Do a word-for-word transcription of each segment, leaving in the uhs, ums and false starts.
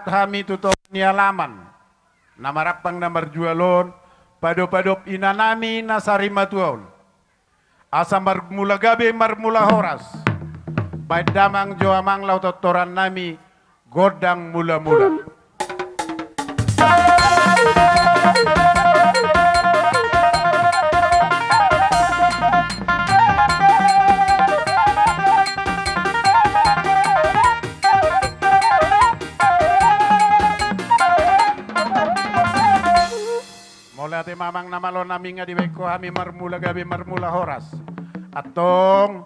hami tu toru ni alaman na marampang na marjual on, padopadop inanami na sarimatua on, asa marmula gabe marmula horas. Baen damang jo amang laho tortorannami gondang mulamula. Mauliate ma amang na malo nami, nga dibaen ho hami marmula gabe marmula horas. Antong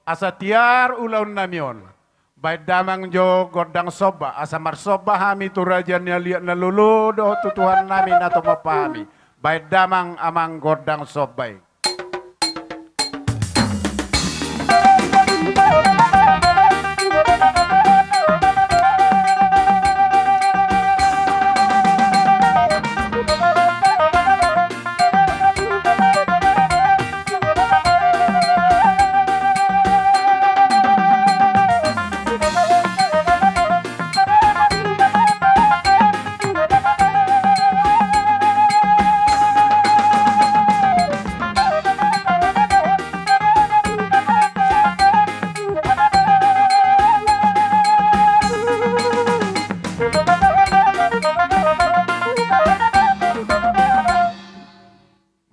asa tiar ulaon nami on, baen damang jo gondang somba, asa marsomba hami tu raja ni aliat na lolo dohot tu Tuhan nami na tumompa hami. Baen damang amang gondang somba i.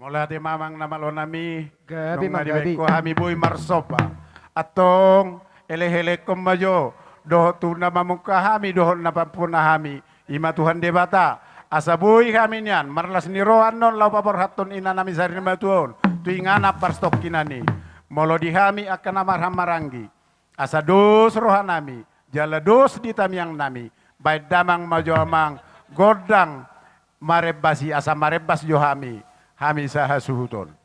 Mauliate ma amang na malo nami. Gabe, nunga ma gabe. Dibaen ho hami boi marsomba. Antong elehelekhon ma jo dohot tu na mamungka hami dohot na pampuna hami, i ma Tuhan Debata, asa boi hami nian marlas ni roha annon laho paborhathon inanami sarimatua on tu inganan parstongkinan i. Molo di hami angka na marhahamaranggi, asa dos rohanami jala dos di tangiangnami, baen damang ma jo amang gondang marembas i, asa marembas jo hami, hami sahasuhuton.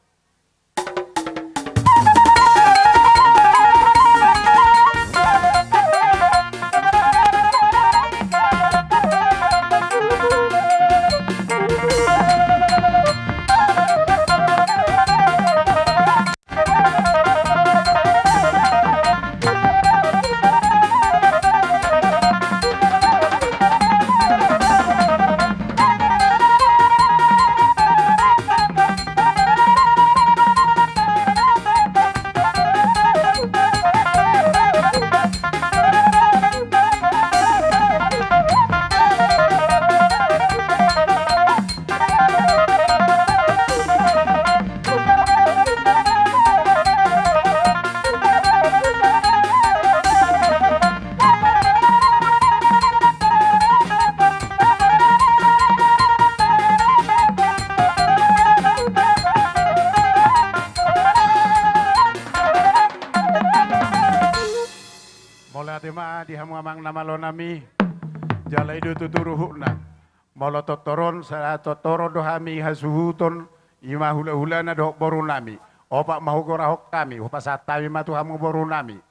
Mauliate ma di hamu amang na malo nami. Jala i do tutu ruhutna. Molo tortor on, sa tortor on do hami hasuhuton, i ma hulahulana dohot borunami. Opat ma hugorahon hami, hupasahat hami ma tu hamu borunami.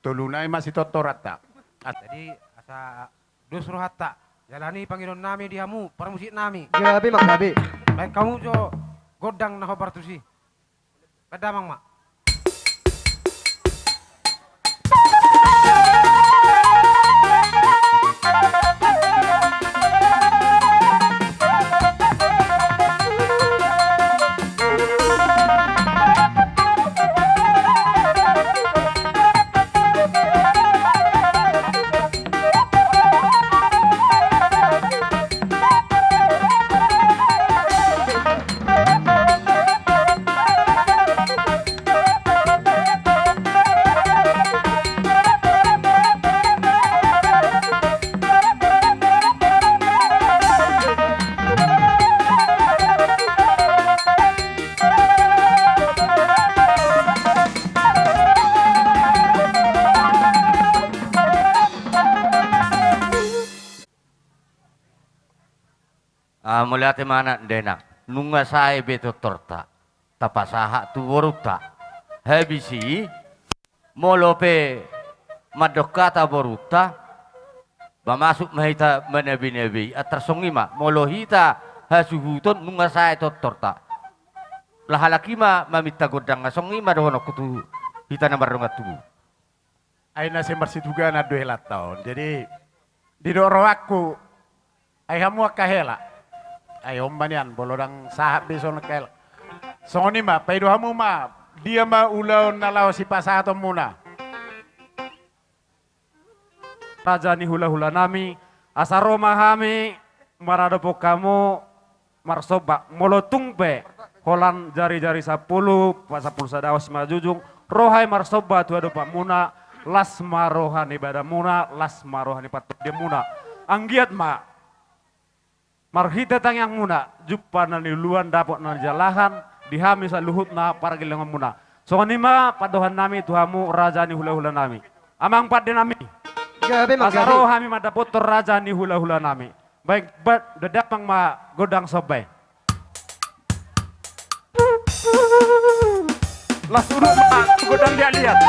Toluna i ma sitortoranta. Jadi asa dos rohanta. Jala i pangidoannami di hamu parmusiknami. Gabe ma gabe. Baen hamu jo gondang na hombar tusi. Baen damang ma. Ah, mauliate ma anak denang. Nunga sae be tortorta. Tapasahat tu borunta. Habis i, molo pe mandok hata borunta, mamasuk ma hita manabinabei. Antar songon i ma, molo hita hasuhuton nunga sae tortorta. Lahalak i ma maminta gondang, songon i ma dohononku tu hita na mardongan tubu. Ai na sai marsituganan do helanta on. Jadi, didok rohangku, Ai hamu angka hela. Ai on ma nian, molo ndang sahat be songon angka hela. Songon i ma, paido hamu ma, dia ma ulaon na laho sipasahaton muna. Raja ni hula-hula nami, asa ro ma hami maradophon hamu marsomba, molo tung pe holan jari-jari sampulu, pasampulu sada, awas ma jujung, ro hami marsomba tu adopan muna, las ma roha ni badan muna, las ma roha ni partondion muna. Anggiat ma marhite tangiang muna, jumpa na niluluan, dapot na nijalahan, di hami saluhutna pargellengon muna. Songon i ma pandohan nami tu hamu raja ni hula-hula nami. Amang pande nami. Gabe, Amang, asa gabe. Ro hami mandapothon raja ni hula-hula nami. Baik, bat, dadapang ma gondang somba i. Las uduk ma gondang liat-liat.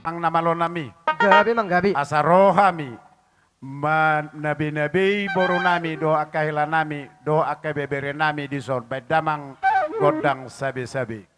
Amang na malo nami. Gabe, Amang, gabe. Asa ro hami manabei-nabei boru nami dohot angka hela nami dohot angka ibebere nami dison, baen damang gondang sabe-sabe.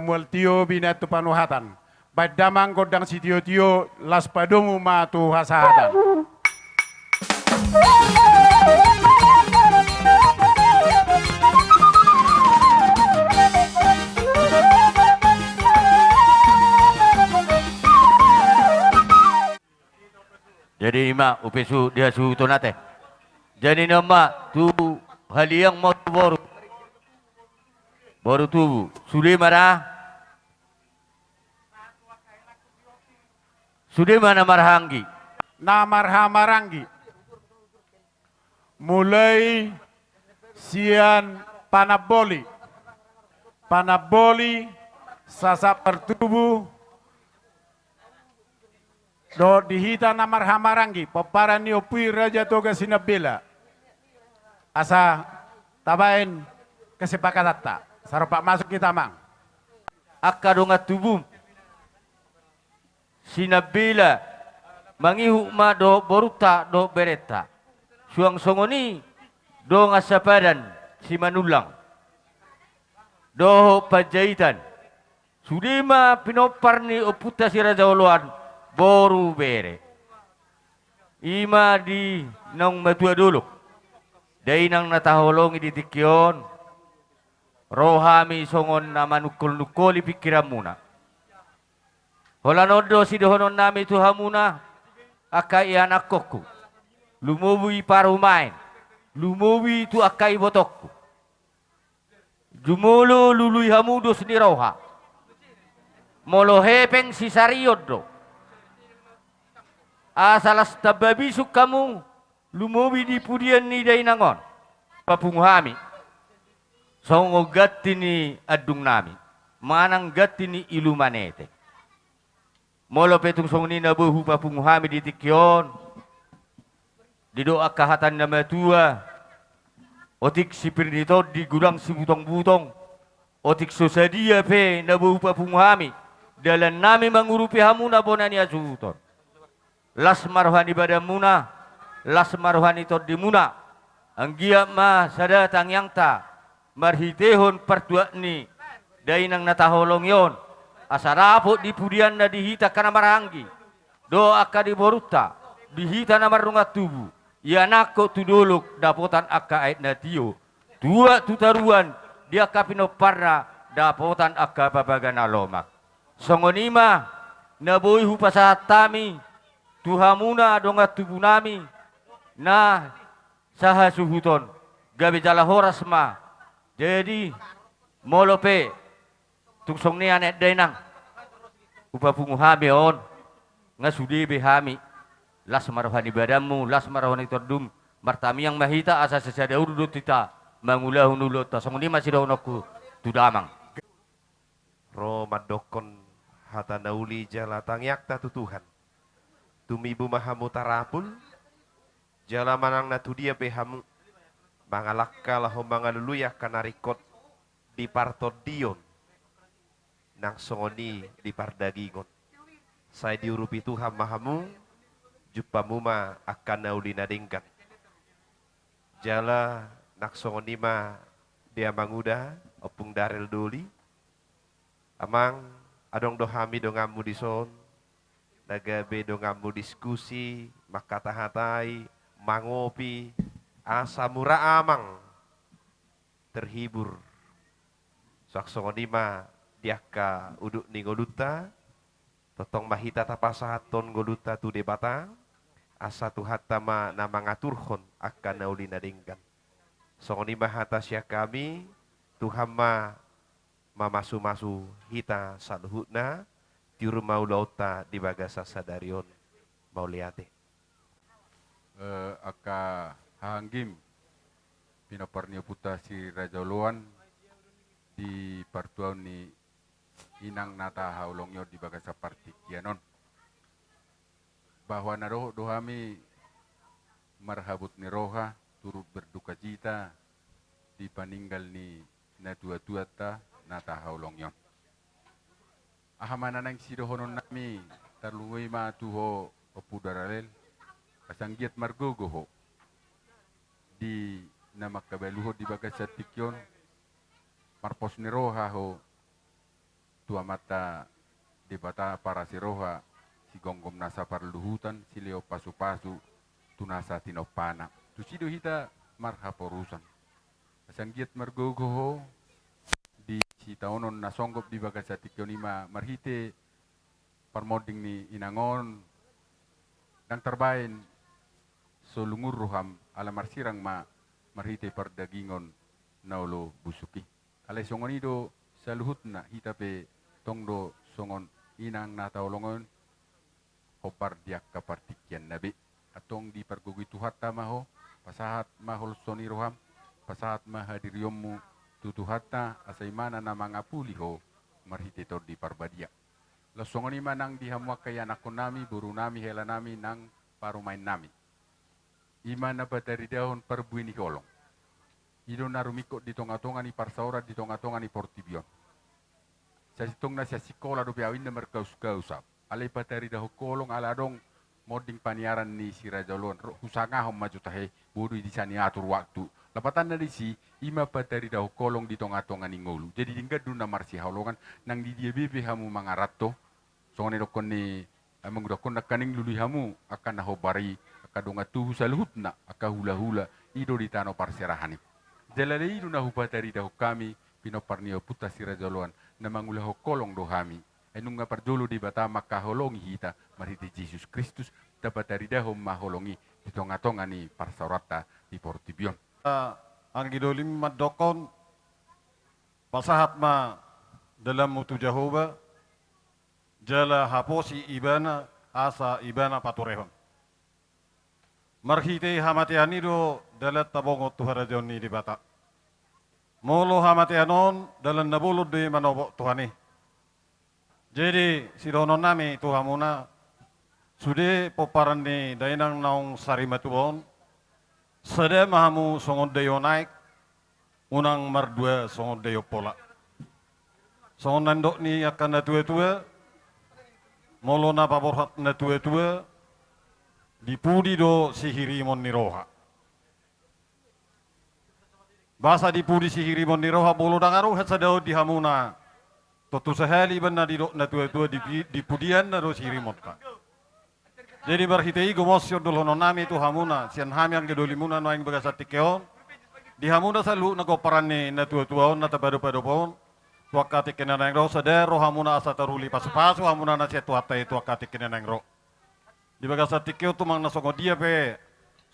mual tio binahen tu panuhatan. Baen damang gondang sitiotio, las padomu ma tu hasahatan. Jadi ima upesu dia suhuton ate. Jadi nama tu haliang mau tu boru. Boru tubu. Sude ma da. Sude ma na marhahamaranggi. Na marhahamaranggi. Mulai sian panamboli. Panamboli, sasak partubu, dohot di hita na marhahamaranggi, pomparan ni Ompu i Raja Toga Sinambela. Asa tabaen kesepakatanta. Saropak masuk hita amang. Angka dongan tubum. Sinambela, mangihut ma dohot borunta dohot berenta. Suang songon i dongan sapadan Simanullang dohot Panjaitan. Sude ma pinompar ni ompunta si Raja Oloan, boru bere. Ima di naung matua dolok. Dainang na tahaholongi di tingki on. Ro hami songon na manungkol-nungkoli pingkiranmuna. Holan on do sidohononnami tu hamuna, angka ianakhonhu. Lumobi parumaen, lumobi tu angka ibotonghu. Jumolo lului hamu dos ni roha. Molo hepeng sisarion do. Asa las tamba bisuk hamu, lumobi di pudian ni dainang on. Papungu hami. Songon ganti ni andungnami. Manang ganti ni ilumanete. Molo pe tung songon i na boi hupapungu hami di tingki on. Didok angka hata ni na matua. Otik sipir ni tondi godang sibutong-butong. Otik so sadia pe na boi hupapungu hami. Dalannami mangurupi hamuna bona ni hasuhuton. Las ma roha ni badanmuna, las ma roha ni tondimuna. Anggiat ma sada tangiangta, marhitehon partuat ni dainang na tahaholongi on. Asa dapot di pudianna di hita angka na marhahamaranggi. Dohot angka di borunta, di hita na mardongan tubu. Ianakhon tu dolok dapotan angka aek na tio. Tuat tu toruan, di angka pinomparna dapotan angka papaga na lomak. Songon i ma, na boi hupasahat hami, tu hamuna dongan tubunami, na sahasuhuton, gabe jala horas ma. Jadi, molo pe, tung songon i anak dainang, hupapungu hami on, nga sude be hami, las ma roha ni badanmu, las ma roha ni tondum, martamiang ma hita asa sisada ulu do hita, mangulahon ulaonta, songon i ma sidohononku, tu damang. Ro mandokkon hata na uli jala tangiangta tu Tuhan. Tumibu ma hamu tarapul, jala manang na tudia pe hamu, mangalangka laho mangalului angka na ringkot di partondion, nang songon i di pardagingon. Sai diurupi Tuhan ma hamu, jumpamu ma angka na uli na denggan. Jala nang songon i ma di amanguda, Ompung Darel Doli. Amang, adong do hami donganmu dison, na gabe donganmu diskusi, mangkatahatai, mangopi, asa mura amang terhibur. Suang songon i ma di angka udut ni ngolunta, tongtong ma hita tapasahathon ngolunta tu Debata, asa Tuhanta ma na mangaturhon angka na uli na denggan. Songon i ma hata sian hami, Tuhan ma mamasumasu hita saluhutna, tiur ma ulaonta di bagasan sadari on. Mauliate. Eh, angka hahamaranggi, pinompar ni ompunta si Raja Oloan di partuaon ni inang na tahaholongi on di bagasan partingkian on. Bahwa na dohot do hami marhabot ni roha, turut berdukacita di paninggal ni natuatuanta na tahaholongi on. Aha ma na naeng sidohononnami, tarlumobi ma tu ho Ompu Darel, asa anggiat margogo ho di na mangkabaluhon di bagasan tingki on, marpos ni roha ho, tu Amanta Debata parasi roha, sigomgom nasa parluhutan, silehon pasupasu tu nasa tinompana. Tusi do hita marhaporusan. Asa anggiat margogo ho di sitaonon na songgop di bagasan tingki on, i ma marhite parmonding ni inang on, ndang tarbaen so lungun roham, ala marsirang ma marhite pardagingon na olo busuk i. Alai songon i do saluhutna, hita pe tong do songon inang na taolongon, hombar di angka partingkianna be. Antong dipargogoi Tuhanta ma ho, pasahat ma holso ni roham, pasahat ma hadirionmu tu Tuhanta, asa imana na mangapuli ho marhite Tondi Parbadia. Laos songon i ma nang di hamu angka ianakkonnami, borunami, helanami, nang parumaennami. I ma na pataridahon parbue ni holong. I do na rumingkot di tongatonga ni parsaoran, di tongatonga ni portibi on. Sasintongna sian sikola dope au, inna markausgaus au. Alai pataridahon holong ala adong monding paniaran ni si Raja Oloan. Ro, husangahon ma jo tahe, boi do i disa niatur waktu. Lapatanna disi, i ma pataridahon holong di tongatonga ni ngolu. Jadi denggan do na marsihaholongan, nang di dia be pe hamu mangaranto. Songon na nidokkon ni, eh, mangudangkon nangkaning lului hamu angka na hombar i, angka dongan tubu saluhutna, angka hulahula, i do di tano parserahan i. Jala alai i do na hupataridahon hami, pinompar ni ompunta si Raja Oloan, na mangulahon holong do hami. Ai nunga parjolo Debata mangkaholongi hita marhite Jesus Kristus, tapataridahon ma holong i di tongatonga ni parsaoranta di portibi on. Anggi doli mandokkon, pasahat ma dalanmu tu Jahowa, jala haposi Ibana, asa Ibana paturehon. Marhite hamatean i do dalan tabongot tu harajaon ni Debata. Molo hamatean on, dalan na bolon do i manopot Tuhan i. Jadi, sidohononnami tu hamuna, sude pomparan ni dainang naung sarimatua on, sada ma hamu songon daio naek, unang mardua songon daio pola. Songon na nidok ni angka natuatua, molo na paborhat natuatua, di pudi do sihirimon ni roha. Boasa di pudi sihirimon ni roha? Molo ndang adong hasadaon di hamuna, tontu sahali ma na nidok natuatua, di pi-, di pudianna do sihirimonta. Jadi marhite i gomos siondolhononnami tu hamuna, sian hami anggi dolimuna nuaeng bagasan tingki on, di hamuna saluhutna pomparan ni natuatua on na tapadopadop on, tu angka tingki na naeng ro, sada rohamuna asa taruli pasupasu hamuna na sian Tuhanta i tu angka tingki na naeng ro. Di bagasan tingki on tumang na songon dia pe,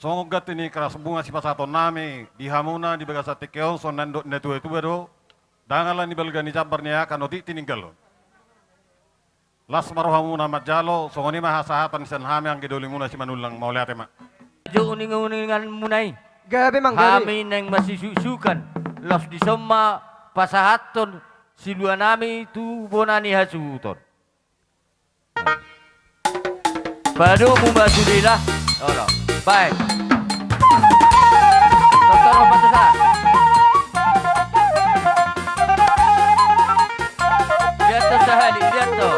songon ganti ni karas bunga sipasahatonnami di hamuna di bagasan tingki on, songon na nidok natuatua do, ndang ala ni balga ni jambar ni aek otik tininggalhon. Las ma rohamuna manjalo, songon i ma hasahatan sian hami anggi dolimuna Simanullang, mauliate ma. Jolo ni uninguninganmuna i. Gabe manggabe. Hami naeng masisuksukan, laos dison ma pasahathon siluanami tu bona ni hasuhuton. Padomu ma sude lah. Olo. Baik. Dokter opat susah. Lihat tuh sahali, lihat tuh.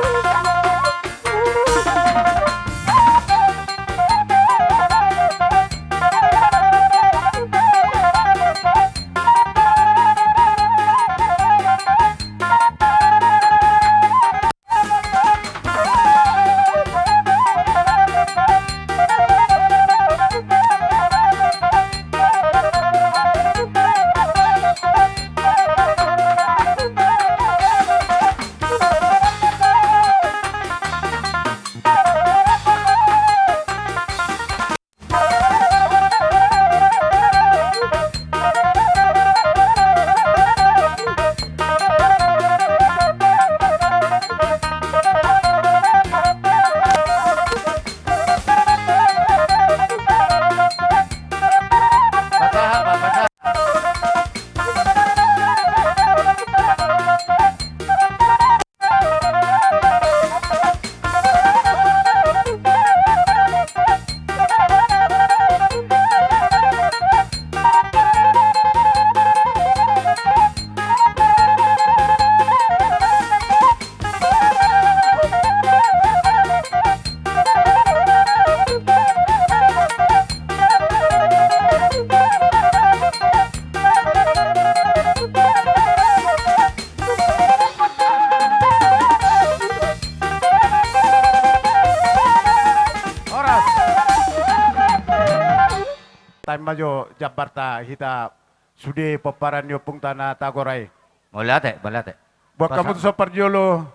Taim ma jo jambarta hita sude pomparan ni ompungta na tagora i. Mauliate, mauliate. Buat hamu tu son parjolo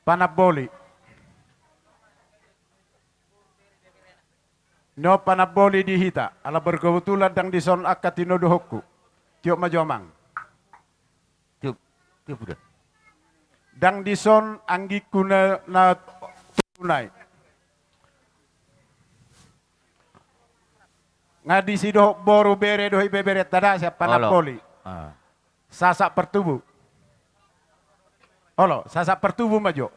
panamboli. Nio panamboli di hita, ala berkebetulan ndang dison angka tinodohonku. Tiop ma jo amang. Tiop, tiop uda. Ndang dison anggingku na, na tolu nai. Nga disi dohot boru, bere dohot ibeberenta da sian panamboli. Sasak partubu. Olo, sasak partubu ma jo.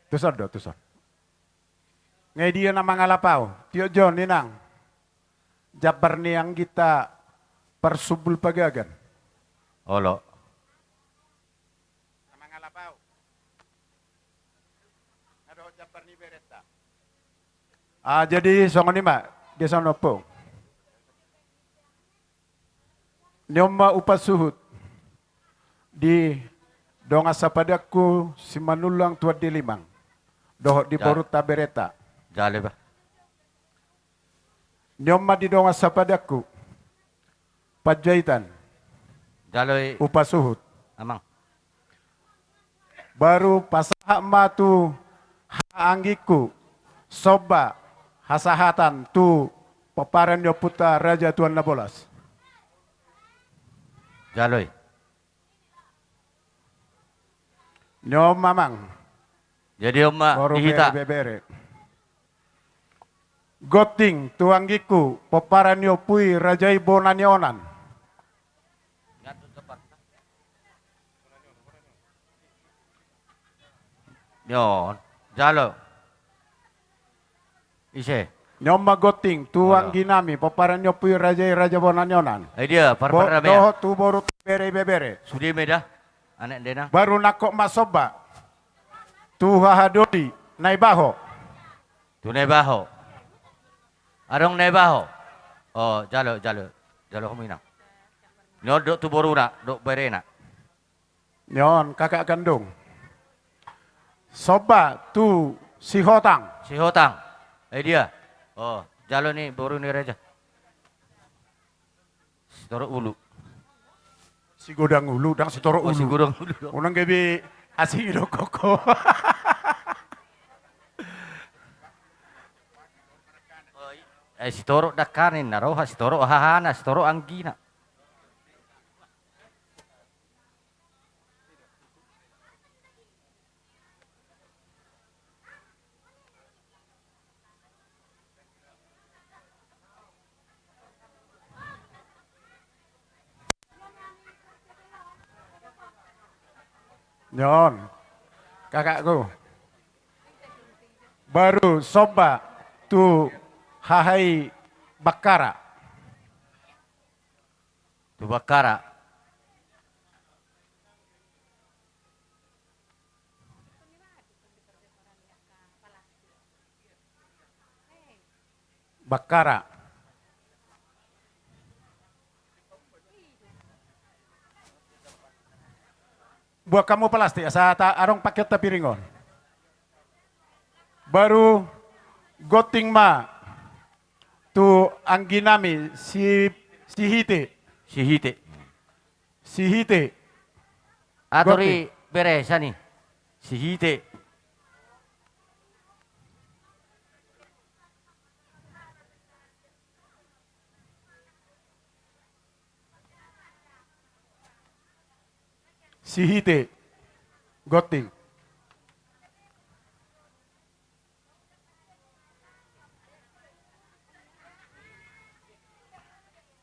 Tuson do, tuson. Nga i dia na mangalap au? Tiop jo inang. Jambar ni angginta parsumbul pagagan. Olo. Na mangalap au. Nga dohot jambar ni berenta. Ah, jadi songon i ma, dia songon ompung. Nion ma upa suhut di dongan sapadanku Simanullang Tuan Dilimang dohot di borunta berenta. Jale ba. Nion ma di dongan sapadanku Panjaitan. Jalo i upa suhut. Amang. Baru pasahat ma tu haha anggingku Somba hasahatan tu pomparan ni ompunta Raja Tuan Nabolas. Jalo i. Nion ma amang. Jadi on ma boru di hita. Bere, bebere. Gonting tu anggingku pomparan ni ompu i Raja i bona ni onan. Nion. Jalo. Ise. Nion ma gonting tu angginami pomparan ni ompu i Raja i Raja bona ni onan. Ai dia parpar. Dohot tu boru, bere, bebere. Sude ma da. Anak dena. Baru nangkok ma Somba tu haha doli Naibaho. Tu Naibaho. Adong Naibaho. O, jalo, jalo. Jalo hamu inang. Nion dohot tu boruna dohot berena. Nion kakak kandung. Somba tu Sihotang. Sihotang. Ai dia. O, jalo ni boru ni raja. Sitorop ulu. Sigodang ulu, ndang sitorop ulu. O, sigodang ulu. Unang gabe asing i do koko. Ai sitorop dangkaning na roha, sitorop hahana, sitorop anggina. Nion kakakku. Baru Somba tu haha i Bakkara. Tu Bakkara. Bakkara. Buat hamu palastik asa adong pakeonta piring on. Baru gonting ma tu angginami si, Sihite. Sihite. Sihite. Ator i bere sani. Sihite. Sihite. Gonting.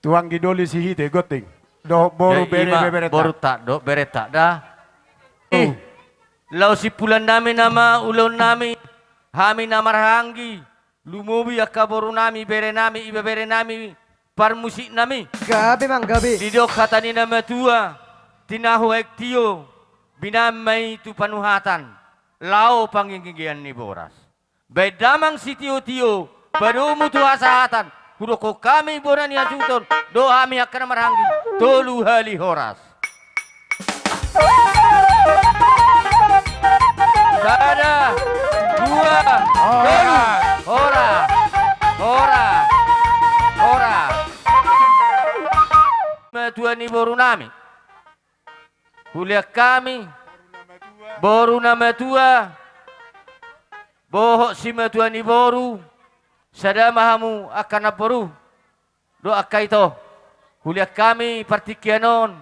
Tu anggi doli Sihite, gonting. Dohot boru, bere, ima, bebereta. Borunta dohot bereta da. Ih, laho simpulannami nama ulaonnami, hami na marhahaanggi, lumobi angka borunami, berenami, ibeberenami, parmusiknami. Gabe, Mang, gabe. Didok hata ni na matua, tinahu aek tio, binaen ma i tu panuhatan, laho panginggian ni boras. Baen damang sitiotio, padomu tu hasahatan, hudokkon hami bona ni hasuhuton, dohot hami angka na marhahaanggi, tolu hali horas. Sada, dua, tolu. Horas. Horas. Horas. Matua ni boru nami. Huliang hami, boru na matua, bohot simatua ni boru, sada ma hamu angka namboru dohot angka ito. Huliang hami partingkian on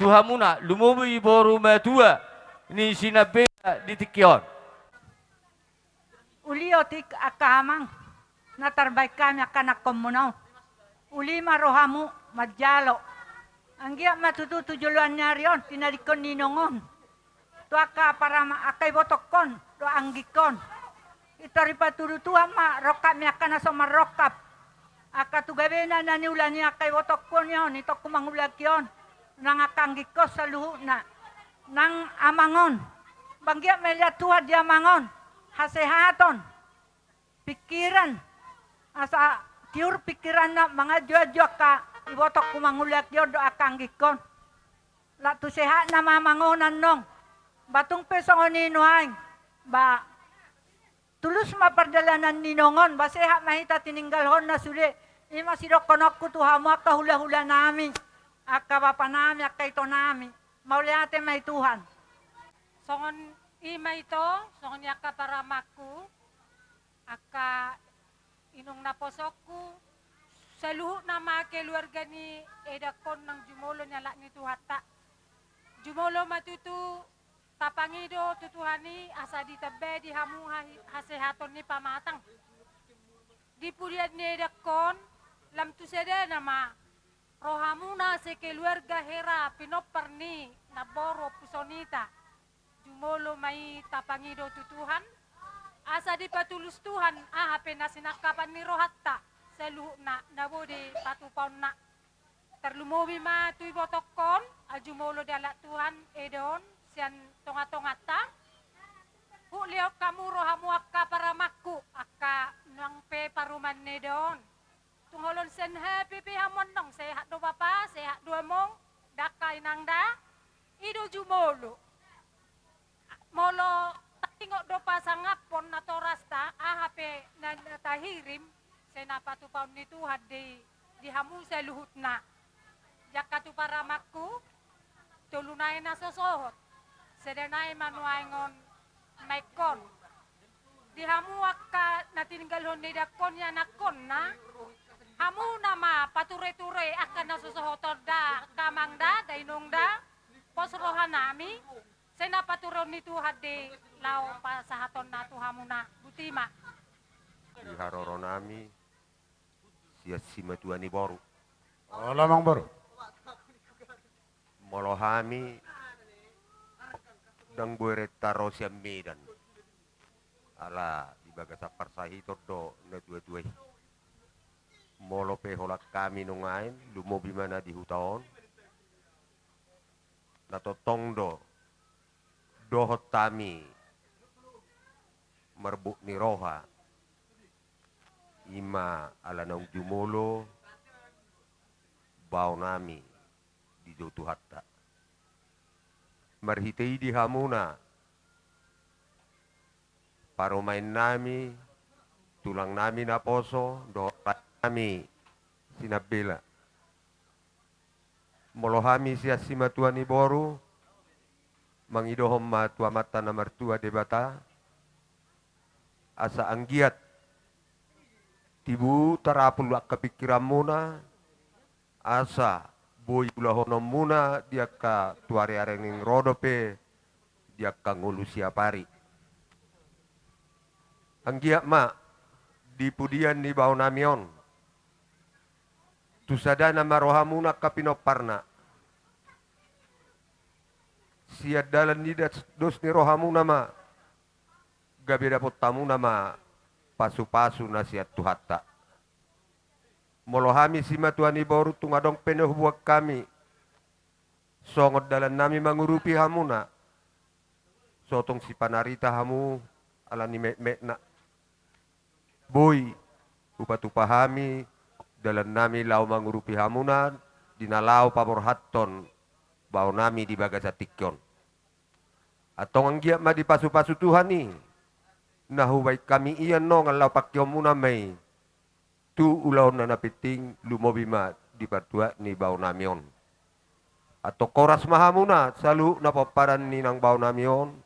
tu hamuna, lumobi boru matua ni Sinambela di tingki on. Uli otik angka amang, na tarbaen hami angka anakkonmuna on. Uli ma rohamu manjalo. Anggiat ma tutu tu joloan ni ari on tinadingkon ni inong on tu angka parama, angka ibotokkon dohot anggingkon. Intor dipatudu Tuhan ma rongkapmi angka na so marrongkap. Angka tu gabena na niula ni angka ibotokkon on, itongku mangulaki on, nang angka anggingkon saluhutna, nang amang on. Ba anggiat ma dilehon Tuhan di amang on hasehaton, pingkiran, asa tiur pingkiranna manganju-anju angka ibotongku mangulaki on dohot angka anggingkon. Lak tu sehatna ma amang on annon. Ba tung pe songon i nuaeng, ba tulus ma pardalanan ni inong on, ba sehat ma hita tininggalhonna sude. I ma sidohononku tu hamu angka hula-hula nami, angka bapa nami, angka ito nami. Mauliate ma i Tuhan. Songon i ma ito, songon i angka paramangku, angka inong naposongku, saluhutna ma keluarga ni edangkon nang jumolo ni halak ni Tuhanta. Jumolo ma tutu tapangido tu Tuhan i asa ditambai di hamu ha-, hasehaton ni pamatang. Di pudian ni edangkon, lam tu sadana ma rohamuna sekeluarga hera pinompar ni namboru ompu Sonita. Jumolo ma i tapangido tu Tuhan, asa dipatulus Tuhan aha pe na sinangkapan ni rohanta, saluhutna na boi dipatupaonna. Tarlumobi ma tu ibotongkon, a jumolo dialap Tuhan eda on sian tonga-tonganta. Hulehon hamu rohamu angka paramangku, angka nang pe parumaen ni eda on. Tung holong sian hape pe hamu annon, sehat do bapa, sehat do among, da angka inang da, i do jumolo. Molo taingot do pasangaphon natorasta, aha pe na, na tahirim, sai na patupaon ni Tuhan do i di hamu saluhutna. Jangka tu paramangku, tolu nai na so sohot, sada nai ma nuaeng on na ingkon. Di hamu angka na tininggalhon ni edangkon i anakkonna, hamuna ma pature-ture angka na so sohot on da, angka amang da, da inong da, pos rohanami, sai na patureon ni Tuhan do i laho pasahatonna tu hamuna. Botima. Di haroronami, sian simatua ni boru. Olo amang boru. Molo hami, ndang boi renta ro sian Medan. Ala di bagasan parsahiton do natua-tua i. Molo pe holan hami nuaeng, lumobi ma na di huta on. Na tongtong do, dohot hami marbot ni roha, i ma ala naung jumolo baonami di jou Tuhanta. Marhite i di hamuna, parumaennami, tulangnami naposo, dohot rajanami Sinambela. Molo hami sian simatua ni boru, mangidohon ma tu Amanta na martua Debata, asa anggiat tibu tarapul angka pingkiranmuna, asa boi ulahononmuna di angka tu ari-ari naeng ro dope di angka ngolu siapari. Anggiat ma di pudian ni baonami on, tu sadana ma rohamuna angka pinomparna. Sian dalan ni das-, dos ni rohamuna ma gabe dapot hamuna ma pasu-pasu na sian Tuhanta. Molo hami simatua ni boru tung adong pe na huboan hami songon dalannami mangurupi hamuna, so tong sipanarita hamu ala ni metmetna. Boi hupatupa hami dalannami laho mangurupi hamuna di na laho paborhathon baonami di bagasan tingki on. Antong anggiat ma dipasupasu Tuhan i na hubaen hami i annon, laho pangkeonmuna ma i tu ulaonna na penting, lumobi ma di partuat ni baonami on. Antong horas ma hamuna saluhutna pomparan ni nang baonami on,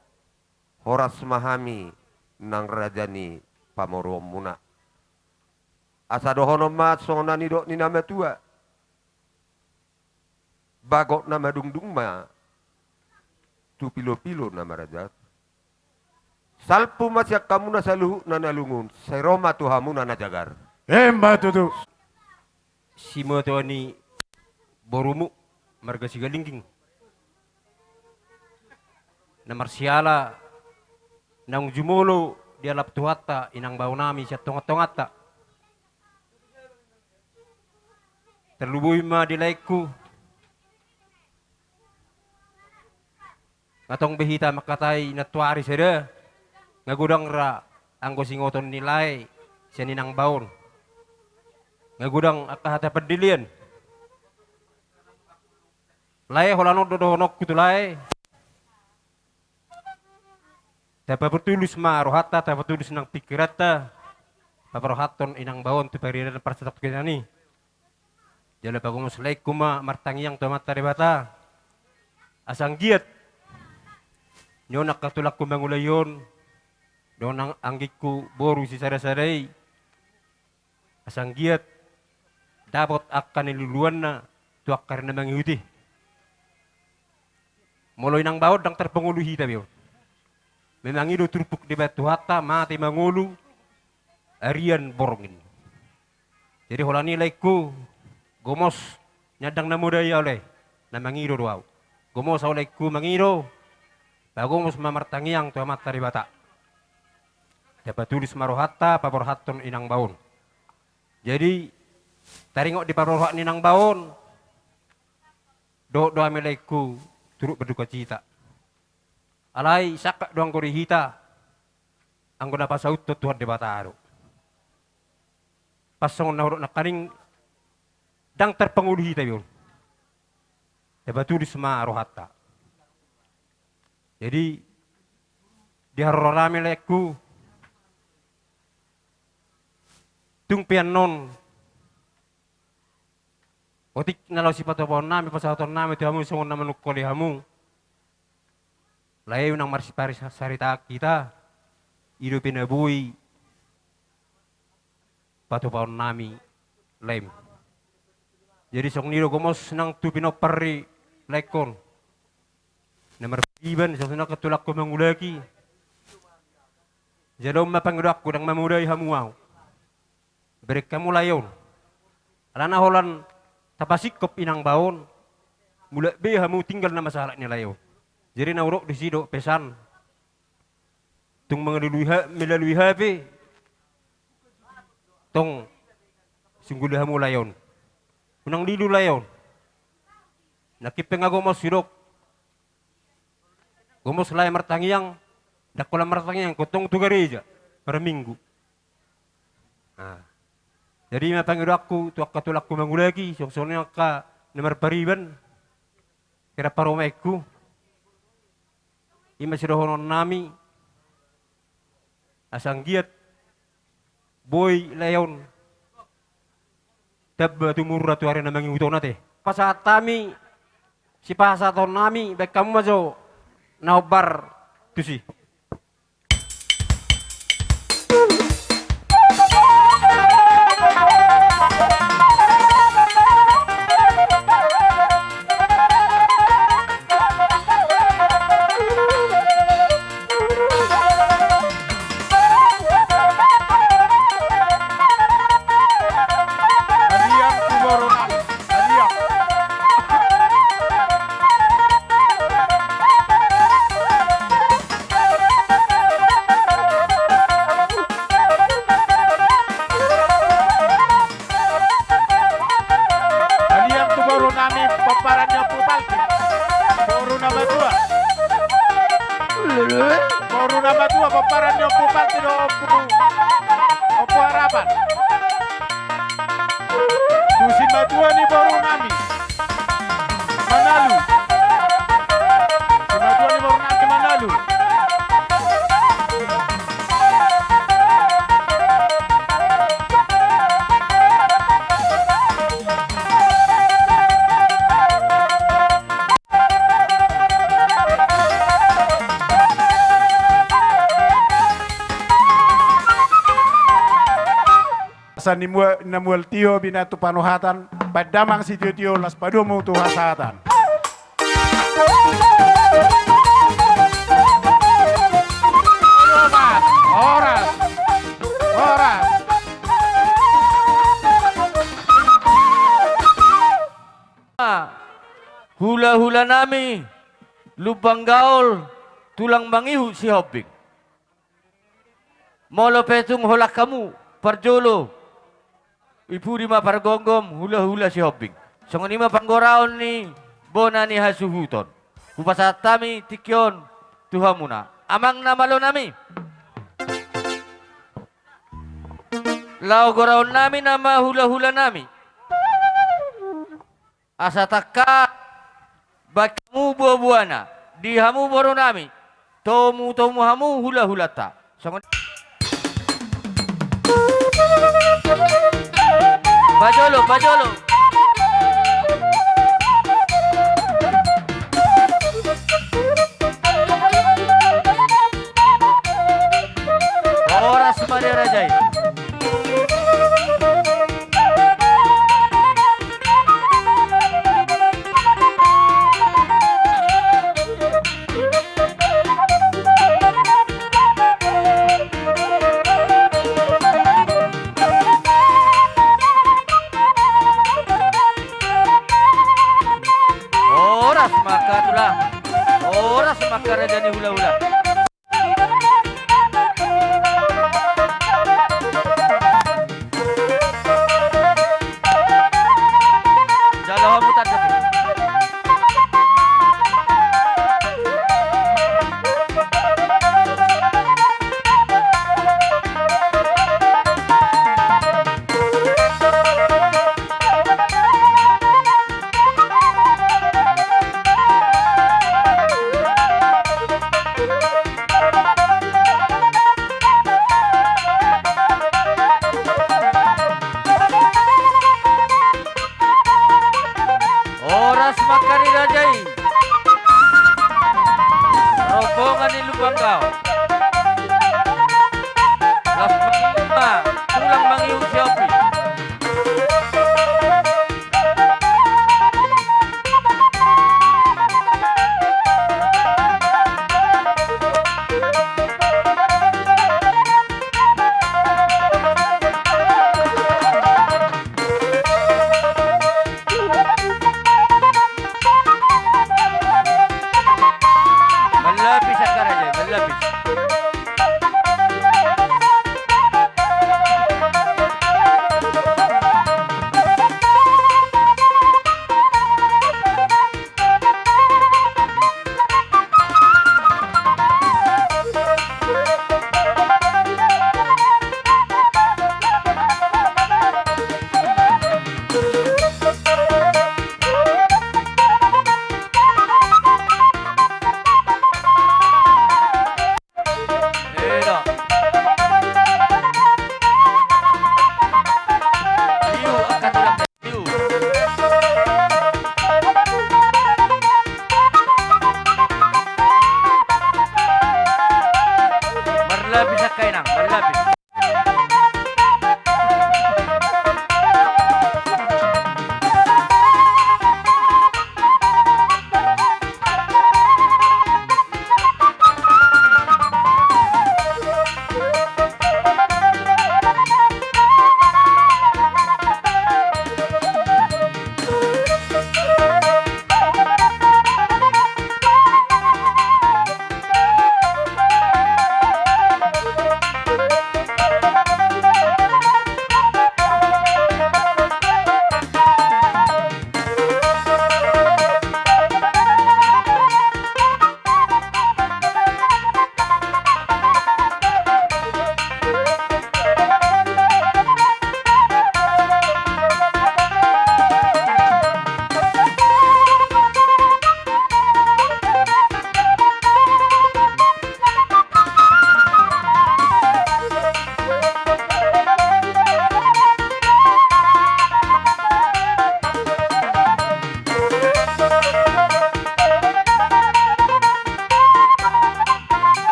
horas ma hami nang raja ni pamoruonmuna. Asa dohonon ma songon na nidok ni na matua: Bagot na madungdung ma tu pilopilo na maraja. Salpu ma sian hamuna saluhutna na lungun, sai ro ma tu hamuna na jagar. Emma tutu. Simatuan ni borumu marga Sigalingging, na marsiala naung jumolo dialap Tuhanta inang baonami sian tongatonganta. Tarlumobi ma di laengku, nga tong be hita mangkatai nantuari sada, nga godang ra anggo singoton ni lae sian inang baon. Nga godang angka hata pandelean. Lae, holan on do dohononku tu lae: Tapatulus ma rohanta, tapatulus nang pingkiranta, paborhathon inang baon tu parianan parsatongkinan i. Jala pagomos laengku ma martangiang tu Amanta Debata, asa anggiat nion angka tulangku mangulahon dohot nang anggingku boru sisada-sada i, asa anggiat dapot angka niluluanna tu angka ari na mangihut i. Molo inang baon ndang tarpangolu hita be on. Memang i do turpuk dibaen Tuhanta, mate mangolu, arian borngin. Jadi holan i laengku, gomos, ndang na modai ahu lae, na mangido do ahu. Gomos ahu laengku mangido, pagomos ma martangiang tu Amanta Debata. Tapatulus ma rohanta paborhathon inang baon. Jadi taringot di paborhat ni inang baon, dohot do hami laengku turut berdukacita. Alai sangkap do anggo di hita, anggo na pasauthon Tuhan Debata do. Pas songon na hudok nangkaning, ndang tarpangolu hita be on. Tapatulus ma rohanta. Jadi di haroronami laengku, tung pe annon otik na laho sipatupaonnami, pasahatonnami tu hamu songon na manungkoli hamu, lae, unang marsiparisaritaan hita, i dope na boi patupaonnami, laem. Jadi songon i do gomos nang tu pinompar ni laengkon na marpariban, songon i nang tu tulangku mangulaki. Jala on ma pangidoanku, ndang mamodai hamu ahu. Bereng hamu lae on. Alana holan tapasingkop inang baon, mulak be hamu tinggal nama sahalak ni lae on. Jadi na hudok disi do pesan. Tung melalui ha-, melalui H P, tong singguli hamu lae on. Unang lilu lae on. Nangkin pe nga gomos hudok. Gomos lae martangiang, ndang holan martangiang, ingkon tong tu gareja, marminggu. Nah. Jadi i ma pangidoanku tu angka tulangku mangulaki, songon i angka na marpariban, hira parumaenku. I ma sidohononnami, asa anggiat boi lae on tamba tumurna tu ari na mangihut on ate. Pasahat hami, sipasahatonnami, baen hamu ma jo na hombar tusi. Hadiah tu boru nami. Hadiah. Hadiah tu boru nami, pomparan ni Ompu Palti. Boru na matua. Boru na matua, pomparan ni Ompu Palti dohot Ompu, Ompu Harapan. Tu simatua ni boru nami, Manalu. Simatua ni boru nami, Manalu. Asa ni mua-, na mual tio binatu panohatan, pandamang sitiotio las padomu tu hasahatan. Horas, horas. Hula-hula nami, Lumban Gaol, tulang mangihut Sihombing. Molo pe tung holan hamu parjolo, i pudi ma pargomgom hula-hula Sihombing. Songon i ma panggoraon ni bona ni hasuhuton. Hupasahat hami tingki on tu hamuna. Amang na malo nami. Laho goraon nami nama hula-hula nami. Asa tangkas bahen hamu bua-buana, di hamu boru nami, tomu-tomu hamu hula-hulanta. Songon pajolo, pajolo. Horas ma di raja i. Horas ma angka tulang. Horas ma angka raja ni hula-hula. Jalo hamu tanda. Horas ma angka ni raja i. Rombongan ni Lumban Gaol. Las ma, tulang mangihut Sihombing. Mallapis angka raja i, mallapis.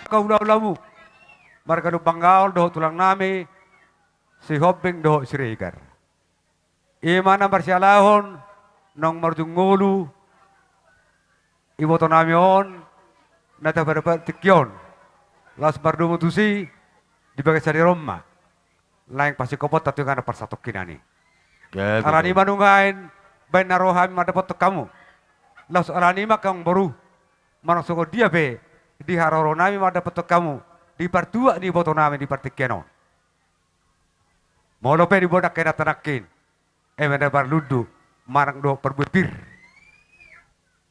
angka hulahulamu, marga Lumban Gaol dohot tulang nami Sihombing dohot Siregar. I ma na marsialahon naung marujung ngolu iboto nami on na tapartingki on. Laos mardomu tusi di bagasan sadari on ma naeng pasingkoponta tu inganan parsatongkinan i. Alani i ma nuaeng baen na ro hami mandapothon hamu. Laos alani i ma angka amangboru, manang songon dia pe di haroro nami mandapothon hamu di partuat ni iboto nami di partingkian on. Molo pe diboan angka inanta nangkin eme na marlundu manang dohot parbue pir,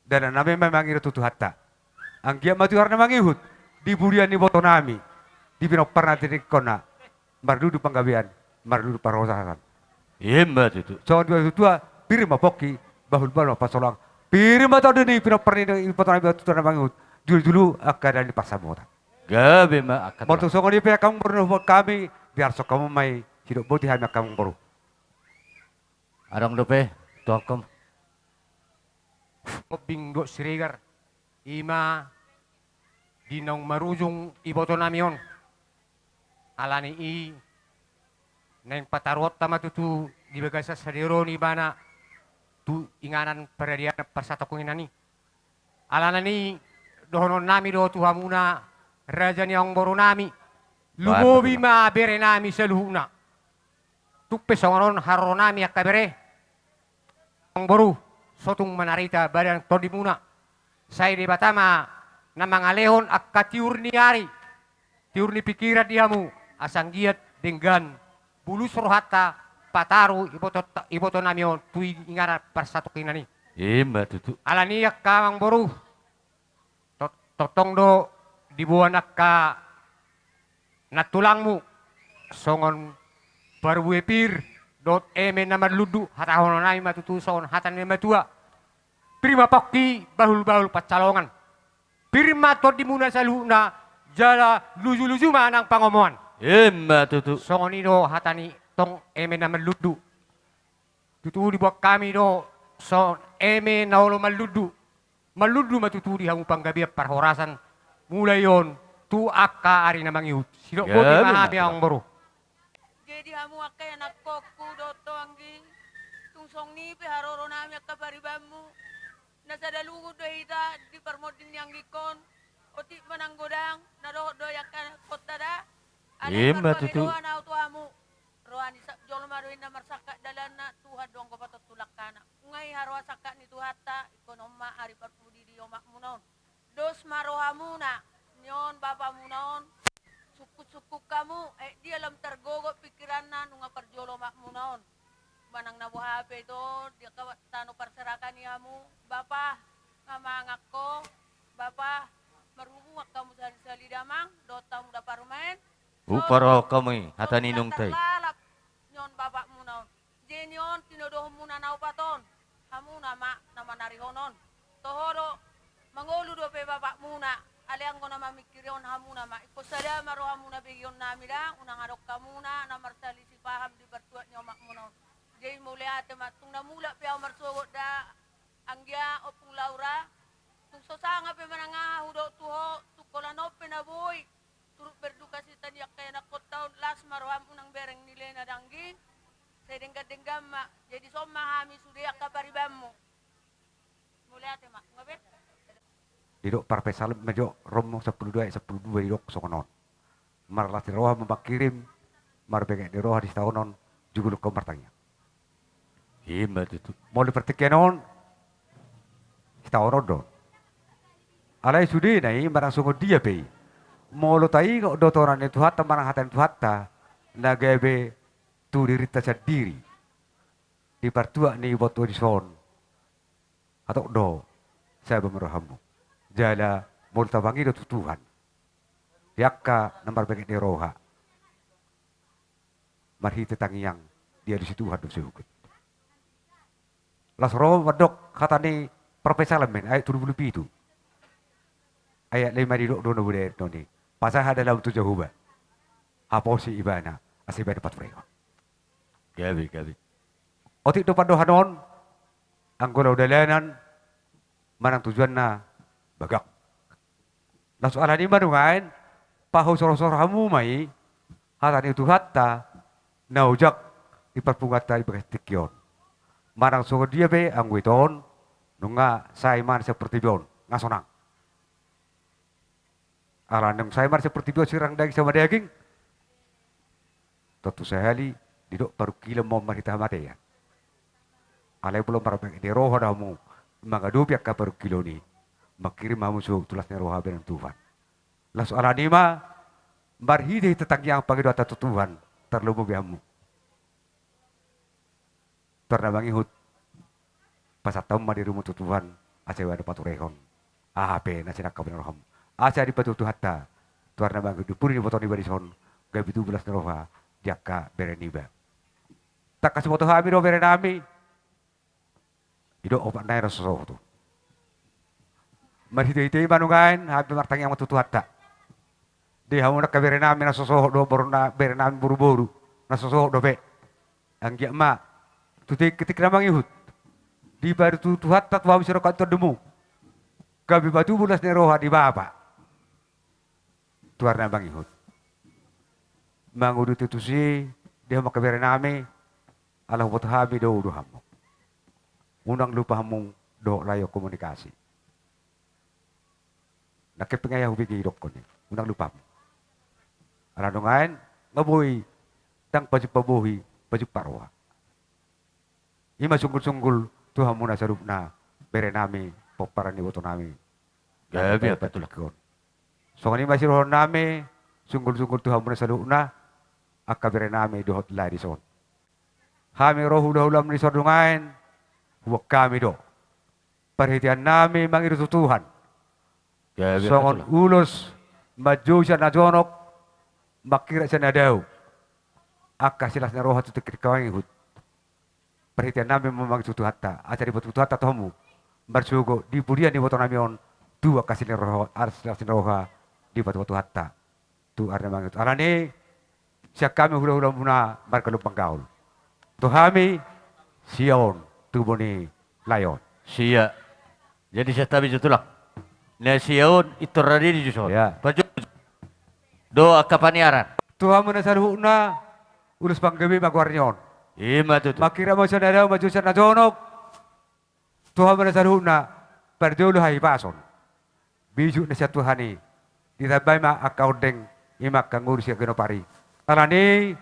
dalan nami ma mangido tu Tuhanta. Anggiat ma tu ari na mangihut di pudian ni iboto nami, di pinomparna, di tingkina, marlundu panggabean, marlundu parhorasan. I ma tutu. Songon didok ni natuatua, pir ma pongki, bahulbahul ma pansalongan. Pir ma tondi ni pinompar ni iboto nami tu ari na mangihut, jolo-jolo angka dalan ni pansamotan. Gabe ma angka. Molo tung songon i pe angka amangboru na huboan hami, diarso hamu ma i, sidok boti hami angka amangboru. Adong dope, tuangkom. Sihombing dohot Siregar, i ma di naung marujung iboto nami on. Alani i naeng pataruonta ma tutu di bagasan sadari on ibana tu inganan paradianan parsatongkinan i. Alani i dohonon nami do tu hamuna, raja ni amangboru nami, lumobi ma bere nami saluhutna. Tung pe songon on haroro nami angka bere, amangboru, so tung manarita badan tondimuna. Sai Debata ma na mangalehon angka tiur ni ari, tiur ni pingkiran di hamu, asa anggiat denggan bulus rohanta pataru iboto, iboto nami on tu inganan parsatongkinan i. I ma tutu. Alani i angka amangboru, tot-, tongtong do diboan angka nantulangmu songon parbue pir dohot eme na marlundu, hatahonon nami ma tutu songon hata ni natuatua. Pir ma pongki, bahulbahul pansalongan. Pir ma tondimuna saluhutna, jala lujuluju ma nang pangomoan. I ma tutu. Songon i do hata ni tong eme na marlundu. Tutu diboan hami do songon eme na olo marlundu. Marlundu ma tutu di hamu panggabean parhorasan, mulai on tu angka ari na mangihut. Sidok boti ma hami amangboru. Jadi hamu angka ianakhonku dohot ho anggi, tung songon i pe haroro nami angka paribanmu, na sada lungun do hita di parmonding ni anggingkon. Otik ma nang godang na dohot do i angka anakhonta da. Alai i ma tutu. Marpangidoan ahu tu hamu, roha ni sa-, jolma do inna marsangkap dalanna, Tuhan do anggo patontu langkana. Nunga i haroa sangkap ni Tuhanta, ingkon on ma ari parpudi di omakmuna on. Dos ma rohamuna, ni on bapamuna on, sungkunsungkun hamu, eh, dia lam targogot pingkiranna nunga parjolo omakmuna on. Manang na boha pe ito, di angka tano parserahan i hamu, bapa, nga mangan ho, bapa, marhubungan hamu sahali-sahali damang, dohot hamu da parumaen. Huparrohahon hamu i, hata ni inongta i. Lalap, ni on bapakmuna on. Jadi ni on tinodohonmuna na opat on, hamuna ma na manarihon on. Toho do, mangolu dope bapakmuna, alai anggo na mamingkiri on hamuna ma. Ingkon sada ma rohamuna begeon nami da, unang adong hamuna na marsalisih paham di partuat ni omakmuna on. Jadi mauliate ma, tung na mulak pe ahu marsogot da, anggia Ompung Laura, tung so sanga pe manang aha hudok tu ho, tung holan on pe na boi. Turut berduka cita ni angka ianakhonta on, las ma roham, unang bereng ni lelengna da anggi. Sai denggan-denggan ma, jadi songon on ma hami sude angka paribanmu. Mauliate ma, nga be. Didok parpsalmen ma jo, Rom sampulu dua ayat sampulu dua didok songon on. Marlas ni roha ma mangkirim, marbengek ni roha di sitaonon, juguluk hamu martangiang. I ma tutu. Molo di partingkian on, sitaonon do. Alai sudena i manang songon dia pe i, molo taingot do toran ni Tuhanta manang hata ni Tuhanta na gabe tu dirinta sandiri, di partuat ni iboto dison, hatop do, saba ma rohamu. Jala molo tapangido tu Tuhan, di angka na marbengek ni roha, marhite tangiang, dialusi Tuhan do siogot. Laos ro mandok hata ni parpsalmen, ayat tolu pulu pitu. Ayat lima didok do na buda noni. Pasahat dalanmu tu Jahowa, haposi ibana, asa ibana patupahon. Gabe, gabe. Otik do pandohan on, anggo laho dalanan, manang tujuanna bagak. Laos alani i ma nuaeng, pahusorhosor hamu ma i hata ni Tuhanta na ojak di parpunguanta di bagasan tingki on. Manang songon dia pe anggo ito on nunga sae mangan sian portibi on, nga sonang. Ala naung sae mangan sian portibi on sirang daging sama daging, tontu sahali didok parungkilon ma on marhite hamatean. Alai molo marbahen ni roha do hamu mangadopi angka parungkilon i, mangkirim ma hamu suhut tu las ni roha bahenon Tuhan. Laos ala ni ma marhitehite tangiang pangidoanta tu Tuhan, tarlumobi hamu. Tu ari na mangihut, pasahat hamu ma dirimu tu Tuhan, asa ibana paturehon aha pe na sinangkap ni roham, asa dipatudu Tuhanta tu ari na mangihut di pudi ni boto niba dison, gabe tubu las ni roha di angka bere niba. Tangkas huboto hami do bere nami, didok opat nai na so sohot tu. Marhitehite i ma nuaeng hami martangiang ma tu Tuhanta. Di hamu angka bere nami na so sohot dohot boru na, bere nami boruboru na so sohot dope. Anggiat ma tu tingki na mangihut dipatudu Tuhanta tu hamu sidohot angka tondimu, gabe patubu las ni roha di Bapa tu ari na mangihut. Manguduti tusi, di hamu angka bere nami, ala huboto hami do, do hamu. Unang lupa hamu dohot lae on komunikasi. Nangkin pe nga ia hubege idokkon i, unang lupa hamu. Ala nuaeng nga boi, ndang pajumpa bohi, pajumpa roha. I ma sunggulsunggul tu hamuna saluhutna, bere nami, pomparan ni iboto nami. Gabe, gabe, gabe, betul. Songon i ma sidohonon nami, sunggulsunggul tu hamuna saluhutna, angka bere nami dohot lae dison. Hami ro hulahulam dison nuaeng, huboan hami do parhitean nami mangido tu Tuhan. Gabe, betul. Songon ulos manjou sian na jonok, mangkirap sian na dao, angka silas ni roha tu tingki na mangihut. Parhitean nami ma mangido tu Tuhanta, asa dipatudu Tuhanta tu hamu marsogot di pudian ni iboto nami on, tu angka silas ni roha, silas ni roha dipatupa Tuhanta tu ari na mangihut. Ala ni i, sian hami hulahulamuna marga Lumban Gaol, tu hami sia on, tubu ni lae on. Sia. Jadi sian hami jo tulang, na sia on, Intor Radini jo son. Ya. Pajo do angka paniaran. Tu hamuna saluhutna, ulos panggabean ma goar ni on. I ma tutu. Mangkirap ma sian na dao, manjou sian na jonok. Tu hamuna saluhutna, parjolo hahipason. Bisuk na sian Tuhan i, ditambai ma angka ondeng, i ma angka ngolu sian ganup ari. Ala ni i,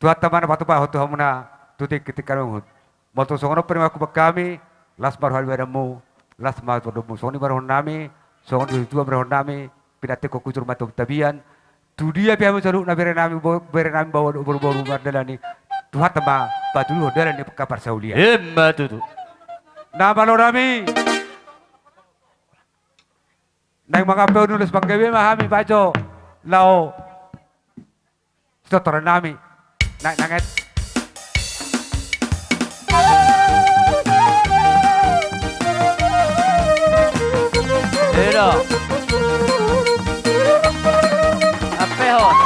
Tuhanta ma na patupahon tu hamuna tu tingki na mangihut. Molo tung songon on pe ma huboan hami, las ma roha ni badanmu, las ma tondongmu. Songon i ma dohonon nami, songon i tu ahu ma dohonon nami, pinantikhon hujur ma tu tapian. Tu dia pe hamu saluhutna bere nami, bo-, bere nami baoa dohot boruboru mardalani, Tuhanta ma patuduhon dalan ni angka parsaulian. I ma tutu. Na malo nami. Naeng mangampe ulos panggabean ma hami, pajo, laho sitortoran nami. Naeng nanget. Edo. Ampehon.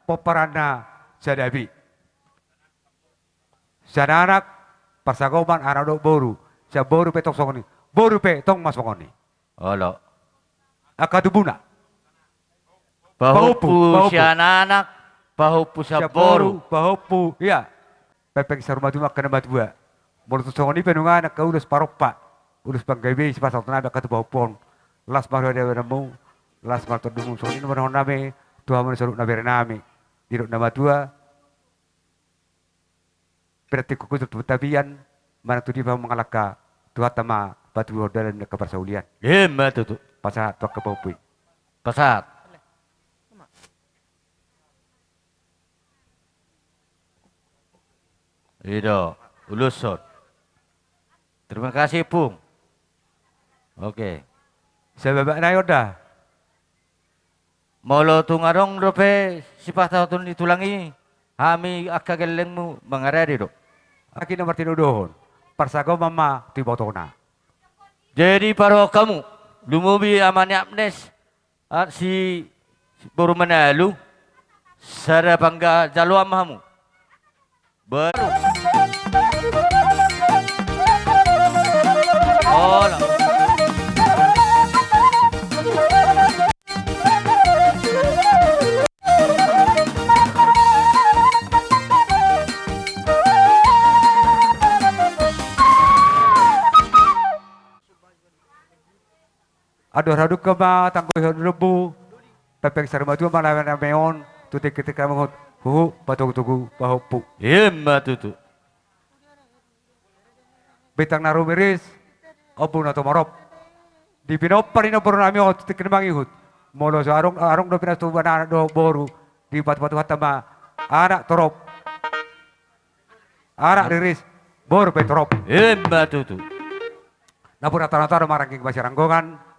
Pomparanna sadabi. Sian anak, parsagoman, anak dohot boru. Sian boru pe tong songon i. Boru pe tong ma songon i. Olo. Angka tubuna. Pahompu, pahompu, pahompu. Sian anak, pahompu sian boru. Sian boru, pahompu, ia. Pepeng saur matua ma angka na matua. Molo tung songon i pe nunga angka ulos parompa, ulos panggabean sipasahaton nami angka tu pahompu on. Las ma roha ni badanmu, las ma tondongmu. Songon i ma dohonon nami tu hamuna saluhutna bere nami. Didok na matua, Berarti kukutur tu tapian, manang tu dipa mangalangka, Tuhanta ma patuduhon dalan ni angka parsaulian. Ima tutu. Pasahat tu angka pahompu i. Pasahat. I do, ulushon. Terima kasih, Pung. Oke. Sababak nai on da. Molo tung adong dope sipasahaton ni tulang i, hami angka gellengmu mangarade do. Aki na martinodohon, parsanggoman ma tu ibotona. Jadi, parrohahon hamu, lumobi Ama ni Agnes, a, si, si boru Manalu, sada pangga jaloan ma hamu. Baru. Hola. Andor hadungka ma tanggohon lombu, pepeng sari matua ma na meon, tu tingki-tingki nami huhut, huhut, patogu-togu, pahompu. Ima tutu. Bintang na rumiris, ombun na tumorop. Di pinompar ni boru nami on, tu tingki na mangihut. Molo so adong, adong dope na tubu anak dohot boru, dipatupa Tuhanta ma anak torop. Anak riris, boru pe torop. Ima tutu. Nampuna tano-tano ma rangging masiranggongan.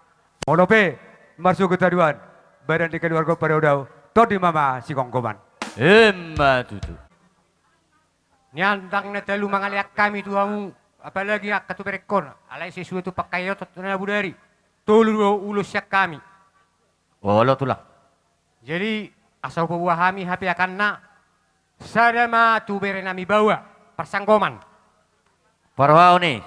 Molo pe marsogot haduan, badan ni keluarga on paodao, tondi ma sigomgoman. Ima tutu. Nian ndang na talu mangalean hami tu hamu, apalagi angka tu berengkon, alai sesuai tu pangkaiotan na bodari, tolu do ulos sian hami. Olo, Tulang. Jadi, asa hupaboa hami hape angka na, sada ma tu bere nami Baoa, parsanggoman. Parrohahon i,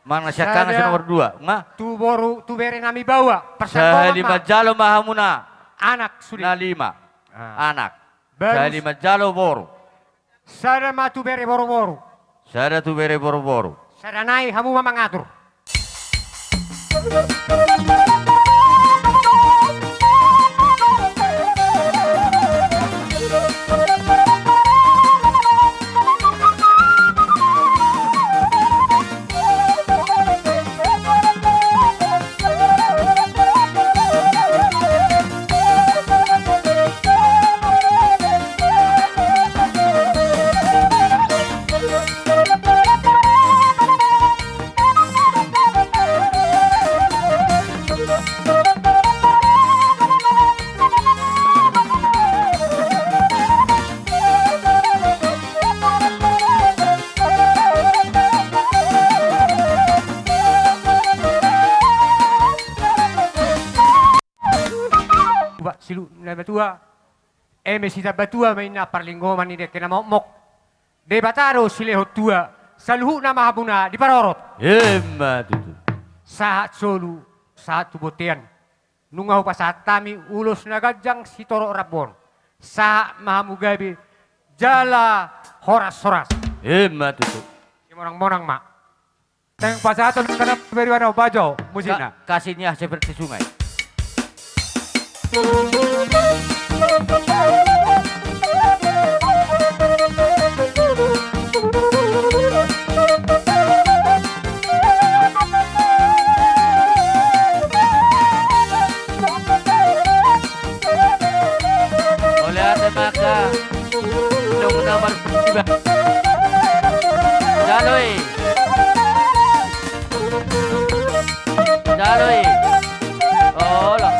manang sian hami na nomor dua, nga? Tu boru, tu bere nami Baoa, parsanggoman ma. Sahali manjalo ma hamuna. Anak sude. Na lima. Ah. Anak. Baru. Sahali manjalo boru. Sada ma tu bere boru-boru. Sada tu bere boru-boru. Sada nai hamu ma mangatur. Ubat silu na matua, eme sitambatua ma inna parlinggoman ni dengke na mokmok. Debata do silehon tua, saluhutna ma hamuna diparorot. Ima tutu. Sahat solu, sahat tu bontean. Nunga hupasahat hami ulos na ganjang sitorop rambu on. Sahat ma hamu gabe jala horas-horas. Ima tutu. Simonang-monang ma. Teng pasahaton kana beriwana bajo musikna. Ka-, kasihnya seperti sungai. Mauliate ma angka inong na marsiba. Jalo i. Jalo i. Olo.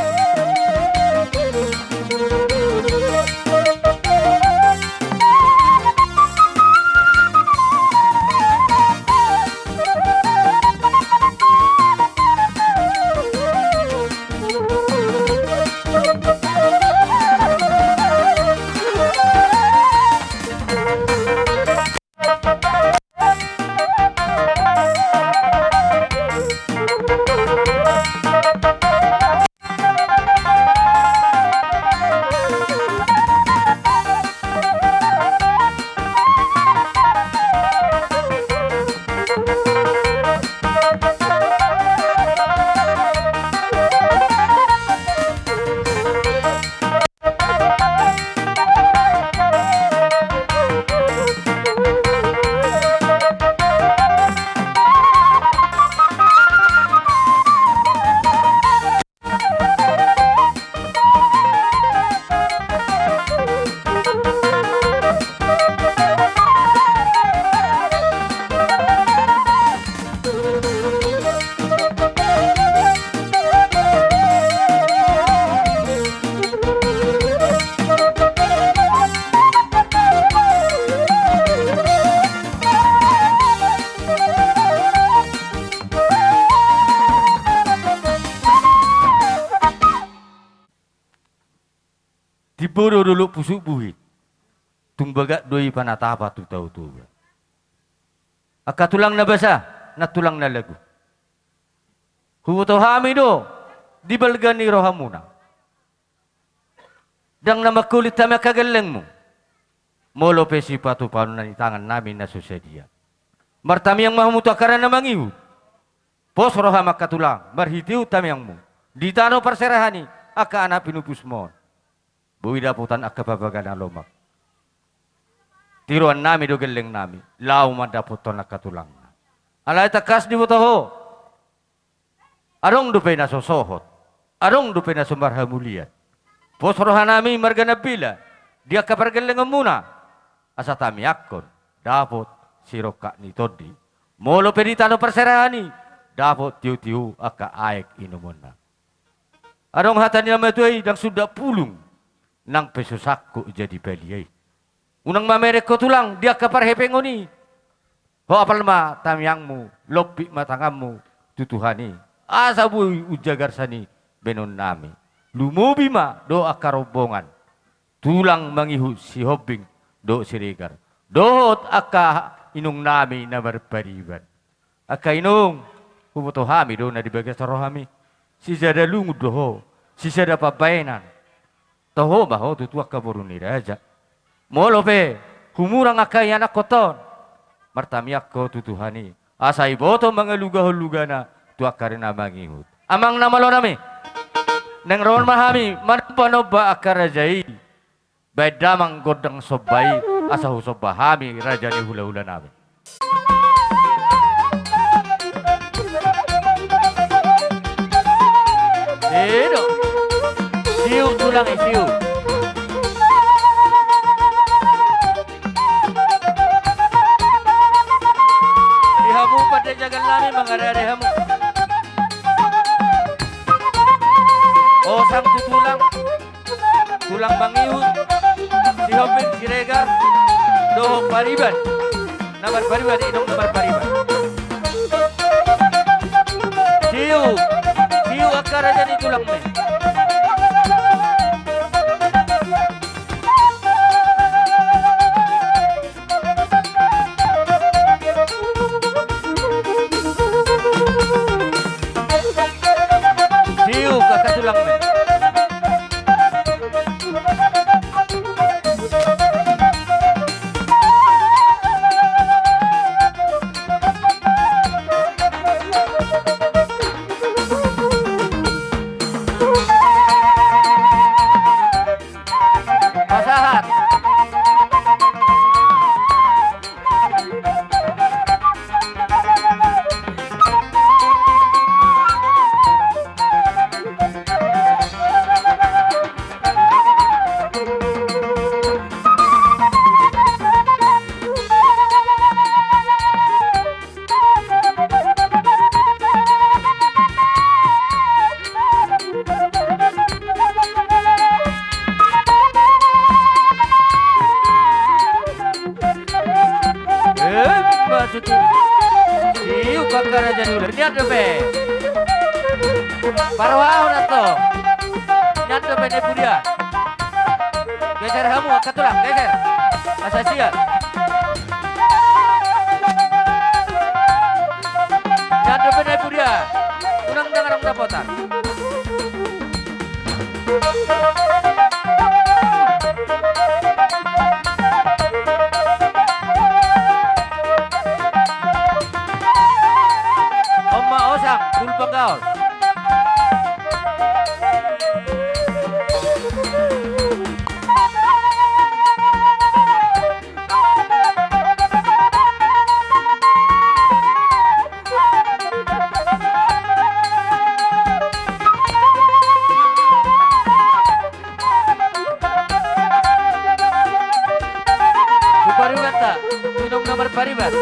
Podo dolok pusuk buhit. Tung bagak do i panatapan tu Tao Toba. Angka tulang na basa, nantulang na lagu. Huboto hami do di balga ni rohamuna. Ndang na mangkulit hami angka gellengmu. Molo pe sipatupaon ni tangannami na so sadia. Martamiang ma hamu tu angka na mangihut. Pos roham angka tulang, marhitehut tamiangmu. Di tano parserahan i, angka anak pinupusmon. Boi dapotan angka pabagana lomak. Tiruannami do gellengnami, laho mandapothon angka tulangna. Alai tangkas diboto ho. Adong dope na so sohot, adong dope na so marhamulian. Pos rohanami marga Nambela, di angka pargellengonmuna. Asa tamiangkon, dapot sirongkap ni tondi. Molo pe di tano parserahan i, dapot tiotio angka aek inumonna. Adong hata ni na matua i, ndang sundat pulung, nang pe so sangkot jadi balian i. Unang mamereng ho tulang, di angka parhepengon i. Ho apal ma tamiangmu, lompit ma tanganmu, tu Tuhan i. Asa boi unjagar sani bahenonnami. Lumobi ma dohot angka rombongan. Tulang mangihut Sihombing dohot Siregar. Dohot angka inongnami na marpariban. Angka inong, huboto hami do na di bagasan rohami. Sisada lungun do ho, sisada pambahenan. Toho ma ho tutu angka boru ni raja. Molo pe, humurang angka ianakhonta on. Martamiang ho tu Tuhan i. Asa iboto mangalugahon lugana, tu angka ari na mangihut. Amang na malonami. Naeng ro ma hami, manombanomba angka raja i. Baen damang gondang somba i, asa husomba hami raja ni hulahulanami. Edo. Siu tulang i, siu. Di hamu pande jagal nami mangadai-adai hamu. Osang tu tulang. Tulang mangihut, Sihombing, Siregar, dohot pariban. Na marpariban, inong na marpariban. Siu, siu angka raja ni tulangmi. Siu, angka tulangmi. Pasahat. Eh, maksud i. Siu, angka raja ni hula. Nian dope. Parrohahon antong. Nian dope Nai Pudia. Geser hamu, angka tulang, geser. Asa sian. Nian dope Nai Pudia. Unang ndang adong dapotan. On ma Osang, Tulpanggaol. Suparibanta, inong na marpariban.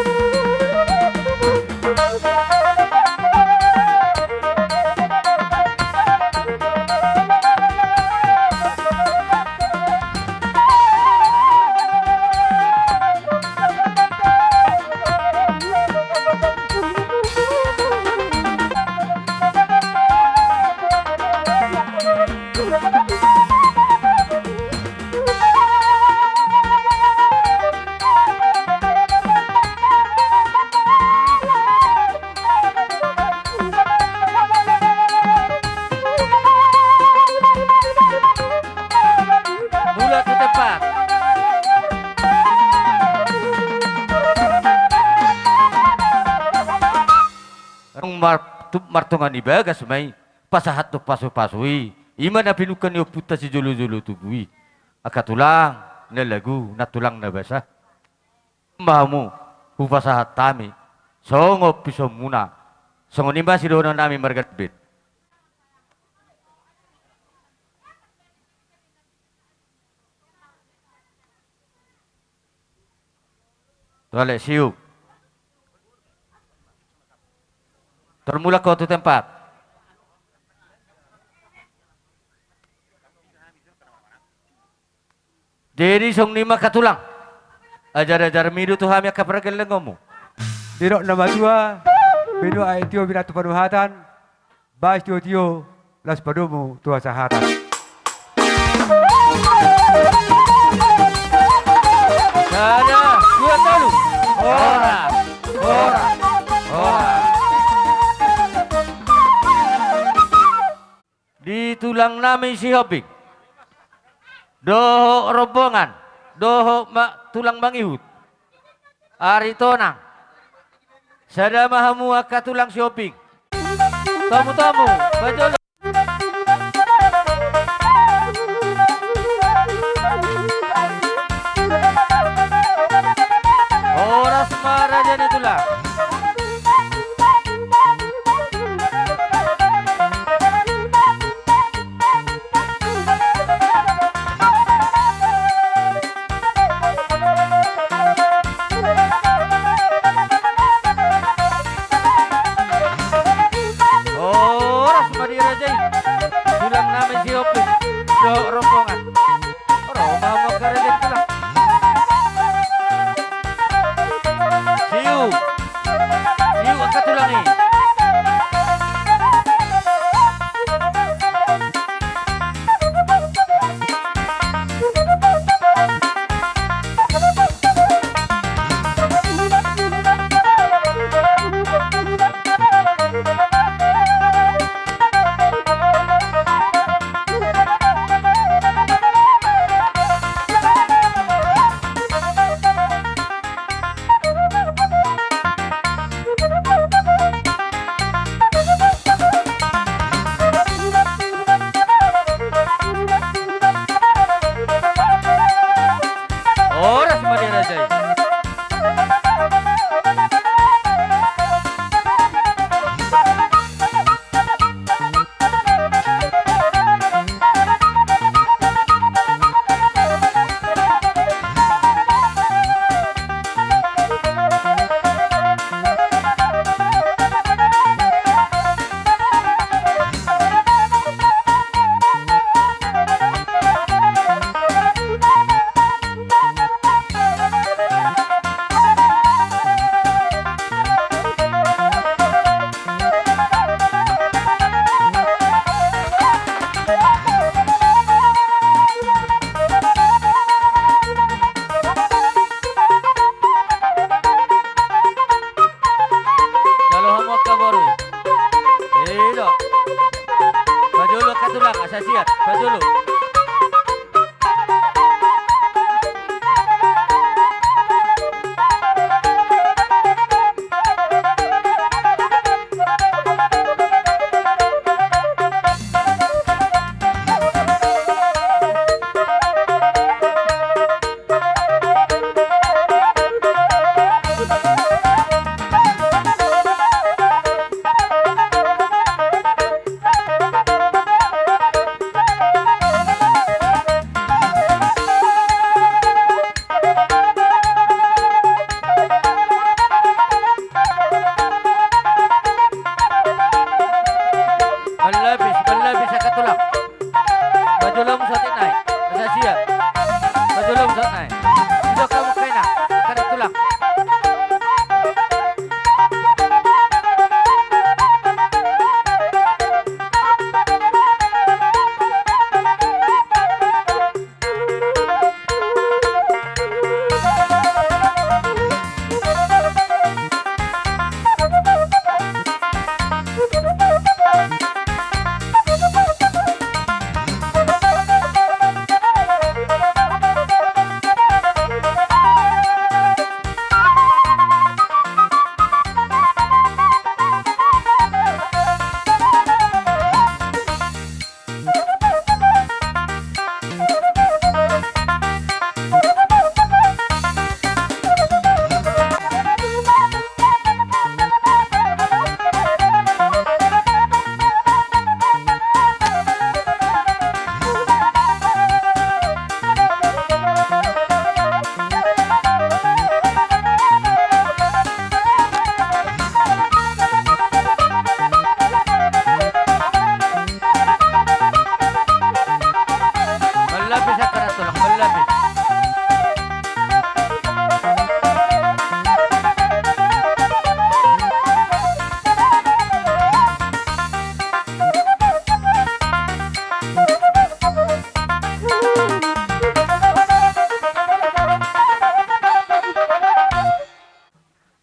Mar-, tu-, martonga ni bagas ma i, pasahathon pasupasu i, i ma na pinungka ni ompunta sijolojolo tubu i. Angka tulang, na lagu, na tulang na basa. Ma hamu, hupasahat hami, songon pisomuna, songon i ma sidohonon nami marga Nababan. Tuale, siup. Tor mulak ho tu tempat. Jadi songon i ma angka tulang. Ajar-ajar mi do tu hami angka pargellengonmu. Didok na matua, bindu aek tio binantu panuhatan, bahen tiotio, laos padomu tu hasahatan. Sada, dua, tolu. Horas, horas, horas. Di tulang nami Sihombing, dohot rombongan, dohot ma-, tulang mangihut. Aritonang. Sada ma hamu angka tulang Sihombing. Tomu-tomu, pajolo. Horas ma raja ni tulang. Horas ma di raja.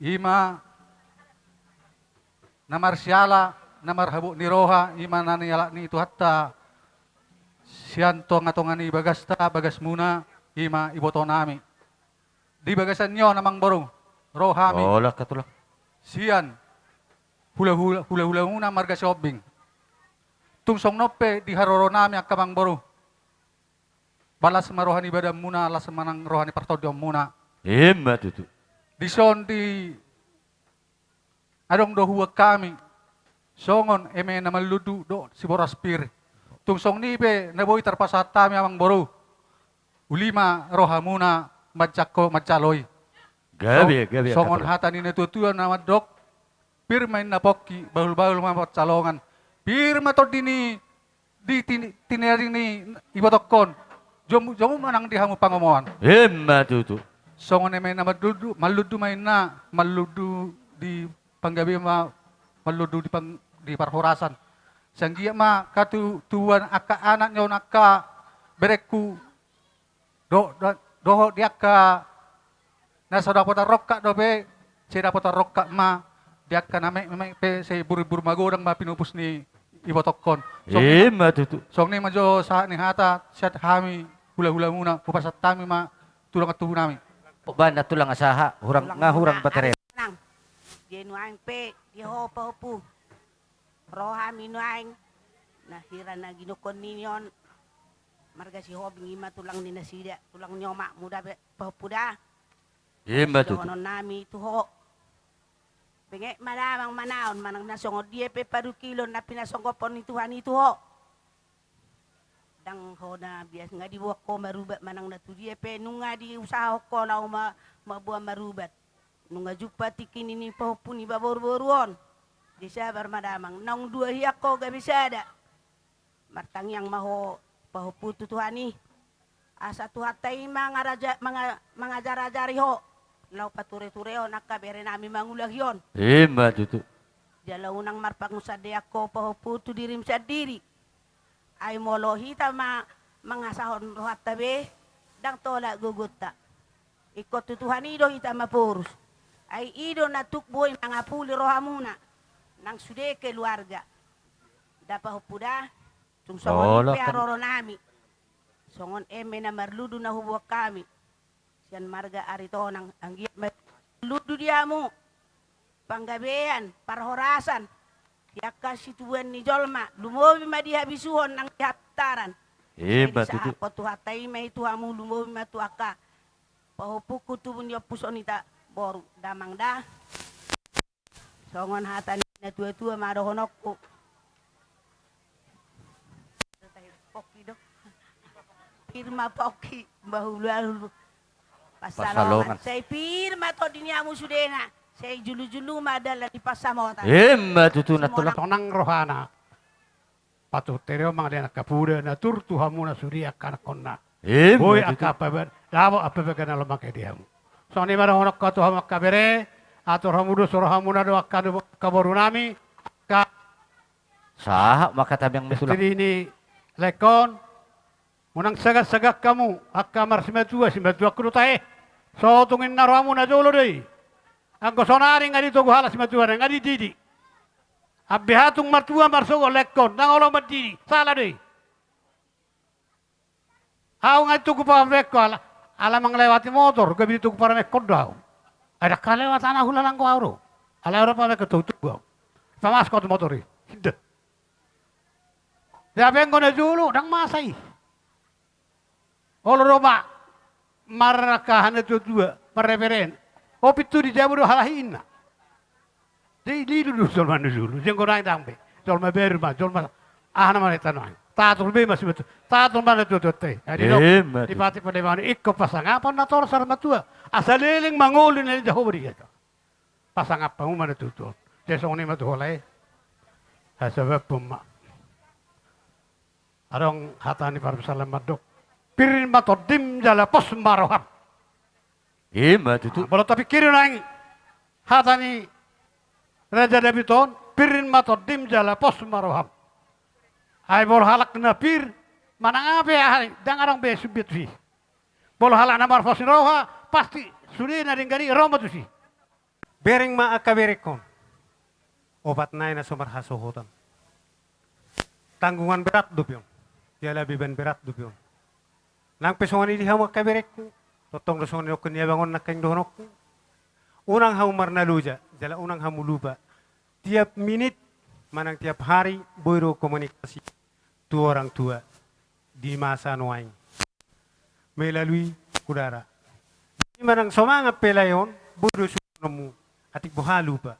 I ma na marsiala, na marhabot ni roha, i ma na nialap ni Tuhanta sian tongatonga ni bagasta, bagasmuna, i ma ibotonami. Di bagasan ni on, amangboru, ro hami. Olo, angka tulang. Sian hulahula, hulahulamuna marga Sihombing. Tung songon on pe di haroronami, angka amangboru, balas ma roha ni badanmuna, las ma nang roha ni partondionmuna. I ma tutu. Dison di adong do hubuan hami songon eme na marlundu dohot siboras pir. Tung songon i pe na boi tarpasahat hami, amangboru, uli ma rohamuna manjangkon manjalo i. Gabe, so-, gabe, angka tulang. Songon hata ni natuatua na mandok: Pir ma inna pongki, bahulbahul ma pansalongan. Pir ma tondi ni di tin-, tinading ni ibotongkon. Jomu, jomu ma nang di hamu pangomoan. I ma tutu. Songon eme na marlundu, marlundu ma inna, marlundu di panggabean ma, marlundu di pang-, di parhorasan. Sai anggiat ma hatubuan angka anak ni on, angka berengku, do-, do-, dohot di angka na so dapotan rongkap dope, sai dapotan rongkap ma, di angka na memek-memek pe sai burbur magodang ma pinupus ni ibotongkon. Songon i ma tutu. Songon i ma jo sahat ni hata sian hami hulahulamuna, hupasahat hami ma tu dongan tubunami. Baen na tulang, asa hurang, nga hurang baterai. Nang, dia nuaeng pe, dia ho pahompu. Ro hami nuaeng, na hira na ginokkon ni on, marga Sihombing, i ma tulang ni nasida, tulang ni omakmu da be, pahompu da. I ma tutu. Sidohononnami tu ho. Benget ma damang manaon, manang na songon dia pe parungkilon na pinasonggophon ni Tuhan i tu ho. Ndang ho na biasa, nga diboan ho marubat, manang na tu dia pe nunga diusahahon ho laho ma-, mamboan marubat. Nunga jumpa tingki ni pahompu ni paboruboru on. Jadi sabar ma damang, naung dua hian ho gabe sada. Martangiang ma ho pahompu tu Tuhan i, asa Tuhanta i mangaraja-, manga-, mangajarajari ho laho patureturehon angka berenami mangulahi on. I ma tutu. Jala unang marpangunsandean ho pahompu tu dirim sandiri. Ai molo hita ma mangasahon rohanta be, ndang tolap gogonta. Ingkon tu Tuhan i do hita maporus. Ai i do na tuk boi mangapuli rohamuna nang sude keluarga. Da pahompu da, tung songon i pe haroronami. Songon eme na marlundu na huboan hami sian marga Aritonang, anggiat ma lundu di hamu panggabean, parhorasan, di angka situbuan ni jolma, lumobi ma di habisuhon nang di hapintaran. I ma tutu. Sai disahapon Tuhanta i ma i tu hamu, lumobi ma tu angka pahompungku tubu ni ompu songon hita boru, damang da. Songon hata ni natuatua ma dohononku. Pongki do. Pir ma pongki, bahulbahul pansalongan. Pansalongan. Sai pir ma tondi ni hamu sudena. Sai julujulu ma dalan ni pansamotan. I ma tutu na tulang. Sonang rohana. Patuhut tere on mangalehon angka poda na tur tu hamuna sude angka anakkonna. Boi angka apa ba-, dapot apa baga na lomak i di hamu. Songon i ma dohononku tu hamu angka bere, atur hamu do, suru hamuna do angka, angka borunami, angka sahat ma hata biang ni tulang. Istri ni laengkon, unang sagan-sagan hamu, angka marsimatua, simatuangku do tahe. So tung inna rohamuna jolo do i. Anggo sonari nga ditogu halak simatuana, nga dididi. Ambe hamu tung martua marsogot laengkon, ndang olo mandidi, sala do i. Ahu nga ditogu paramehon ala, ala mangalewati motor, gabe ditogu paramehon do ahu. Ai ndang halewat anak hulalang do ahu do. Alai ro paramehon, togu-togu ahu. Pamaskot motor i. Inda. Dia pe anggo na jolo, ndang masa i. Olo do ma marangka hana tuatua, marreperen. O pintu di jabu do halahi inna. Jadi lilu do jolma na jolo, jenggo naeng ndang be. Jolma baru ma, jolma aha nama na hita nuaeng. Tatur be ma simatua, tatur ma na tuatuanta i. Adi do. Ima tutu. Dipati pande manu ingkon pasangapan na torus saur matua. Asa leleng mangolu na ni Jahowa di hita. Pasangap hamu ma na tuatua on. Jadi songon i ma tu ho lae. Hasabapon ma. Adong hata ni parpsalmen mandok: Pir ma tondim jala pos ma roham. Ima tutu. Molo tapingkiri nuaeng hata ni Raja Daud on, pir ma tondim jala pos ma roham. Ai molo halak na pir, manang aha pe aha i, ndang adong be sumbia tusi. Molo halak na marpos ni roha, pasti sude na denggan i ro ma tusi. Bereng ma angka berengkon. Opat nai na so marhasohotan. Tanggungan berat dope on. Jala beban berat dope on. Nang pe songon i di hamu angka berengku, tongtong do songon i dohonon ni abang on nangkin dohononku. Unang hamu marnaloja, jala unang hamu lupa. Tiap minit, manang tiap hari, boi do komunikasi tu orang tua di masa nuaeng melalui udara. Jadi manang so mangan pe lae on, boi do suhutmu, atik boha lupa.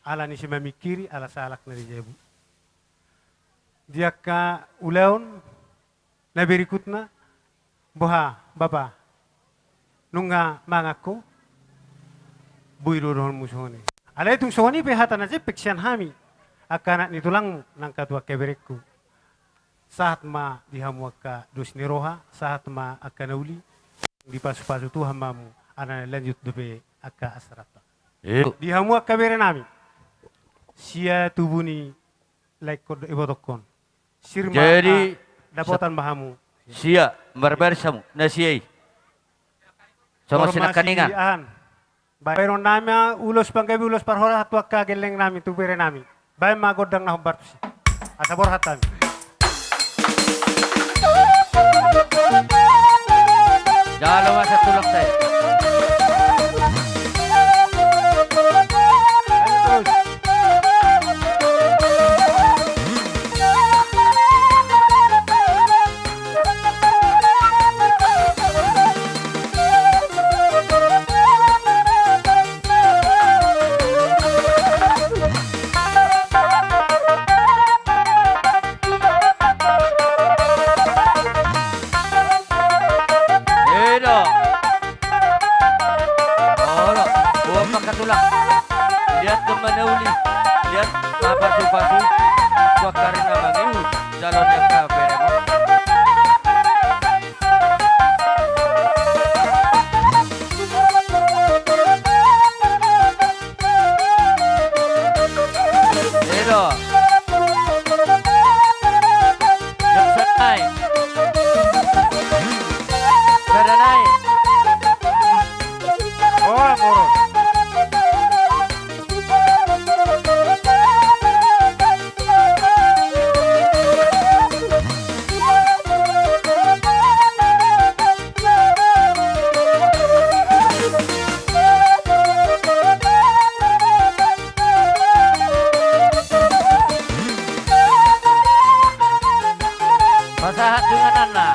Ala ni si mamingkiri, ala sahalak na di jabu. Di angka ulaon na berikutna, boha, bapa, nunga mangan ho, boi do dohononmu songon i. Alai tung songon i pe hata na jempek sian hami, angka anak ni tulangmu, nang angka tu angka berengku. Sahat ma di hamu angka dos ni roha, sahat ma angka na uli, dipasupasu Tuhan ma hamu, ala na lanjut dope angka asaranta. Iyo. Di hamu angka berenami, sia tubu ni laengkon dohot ibotongkon. Sirma, jadi, ah, dapotan ma hamu. Sia, marbaris hamu, na sia i. Songon sinangkaningan. Baen ma ulos panggabean, ulos parhorasan tu angka gellengnami, tu berenami. Baen ma gondang na hombar tusi. Asa borhat hami. Jalo ma satulang sai. Edo. Olo, buat mangkatulang. Lihat kemana uli. Lihat apa tu patu. Buat karena mangihu. Calon yang kafir. Edo. Yang sanai. Sadanai. Ora, ora. Pasahat tu ingananna.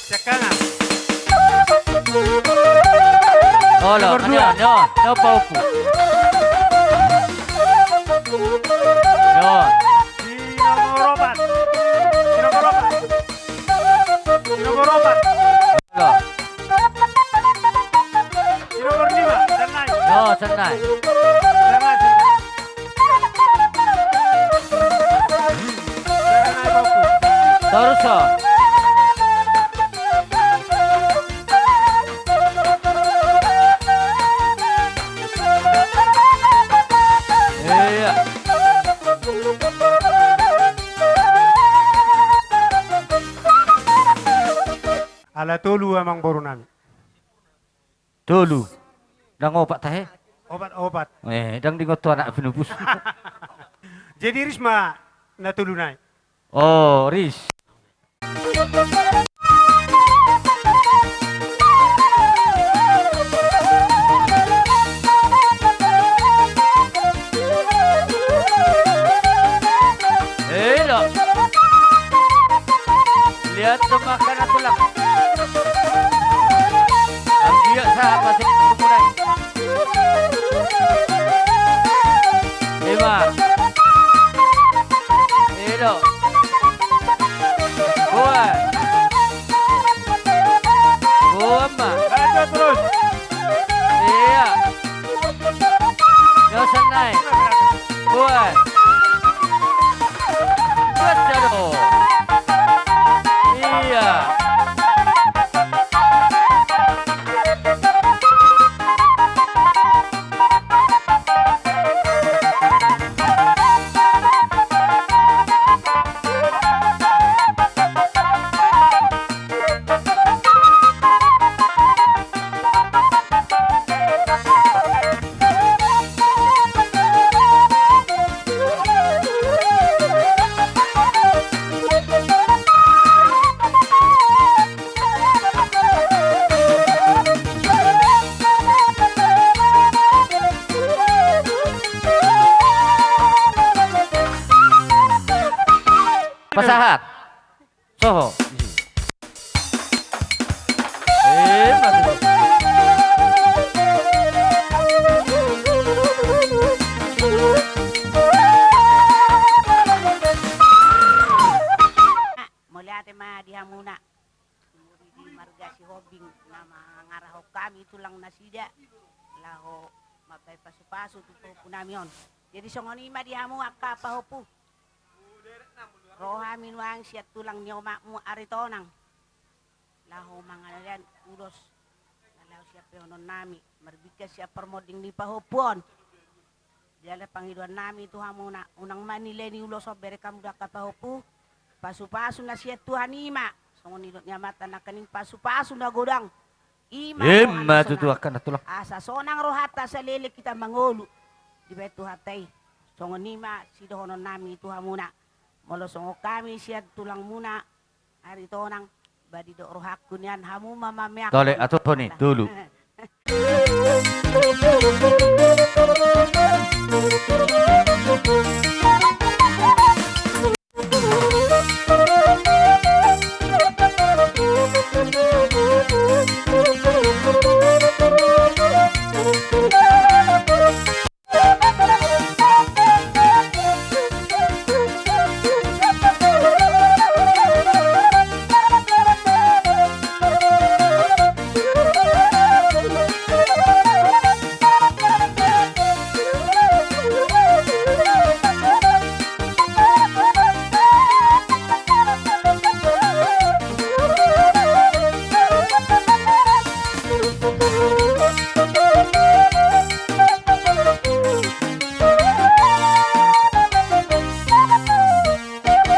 Siangkangan. Olo, nomor dua. Nyo, nyo, nyo, paupu. Nyo. Di nomor opat. Di nomor opat. Di nomor opat. Olo. Di nomor lima, Sennai. Nyo, Sennai. Sennai, Sennai. Torus, o. Iya. Ala tolu amang boru nami. Tolu. Ndang opat tahe? Opat, opat. Eh, ndang diingot tu anak pinupus. Jadi ris ma na tolu nai. O, ris. Elo. Lihat tu makanan tulang. Anggiat sahat masuk kumpulan. Ima. Elo. Buat. Pasahat. Soho. Eh, mati. Mauliate ma di hamuna. Di marga Sihombing na mangarahon hami tulang nasida laho mambahen pasupasu tu pahompu nami on. Jadi songon i ma di hamu angka pahompu. Ro hami nuaeng sian tulang ni omakmu Aritonang laho mangalehon ulos na laho sian pehonon nami marbingkas sian parmonding ni pahompu on. Jala pangidoan nami tu hamuna, unang ma nileni ulos on bereng hamu do angka pahompu. Pasupasu na sian Tuhan i ma, songon nidok ni amanta nangkaning pasupasu na godang. I ma rohana sonang. Asa sonang rohanta saleleng hita mangolu dibahen Tuhanta i. Songon i ma sidohonon nami tu hamuna. Molo songon hami sian tulangmuna Aritonang, ba didok rohangku nian hamu ma mameak. Tole, aturhon i, tolu.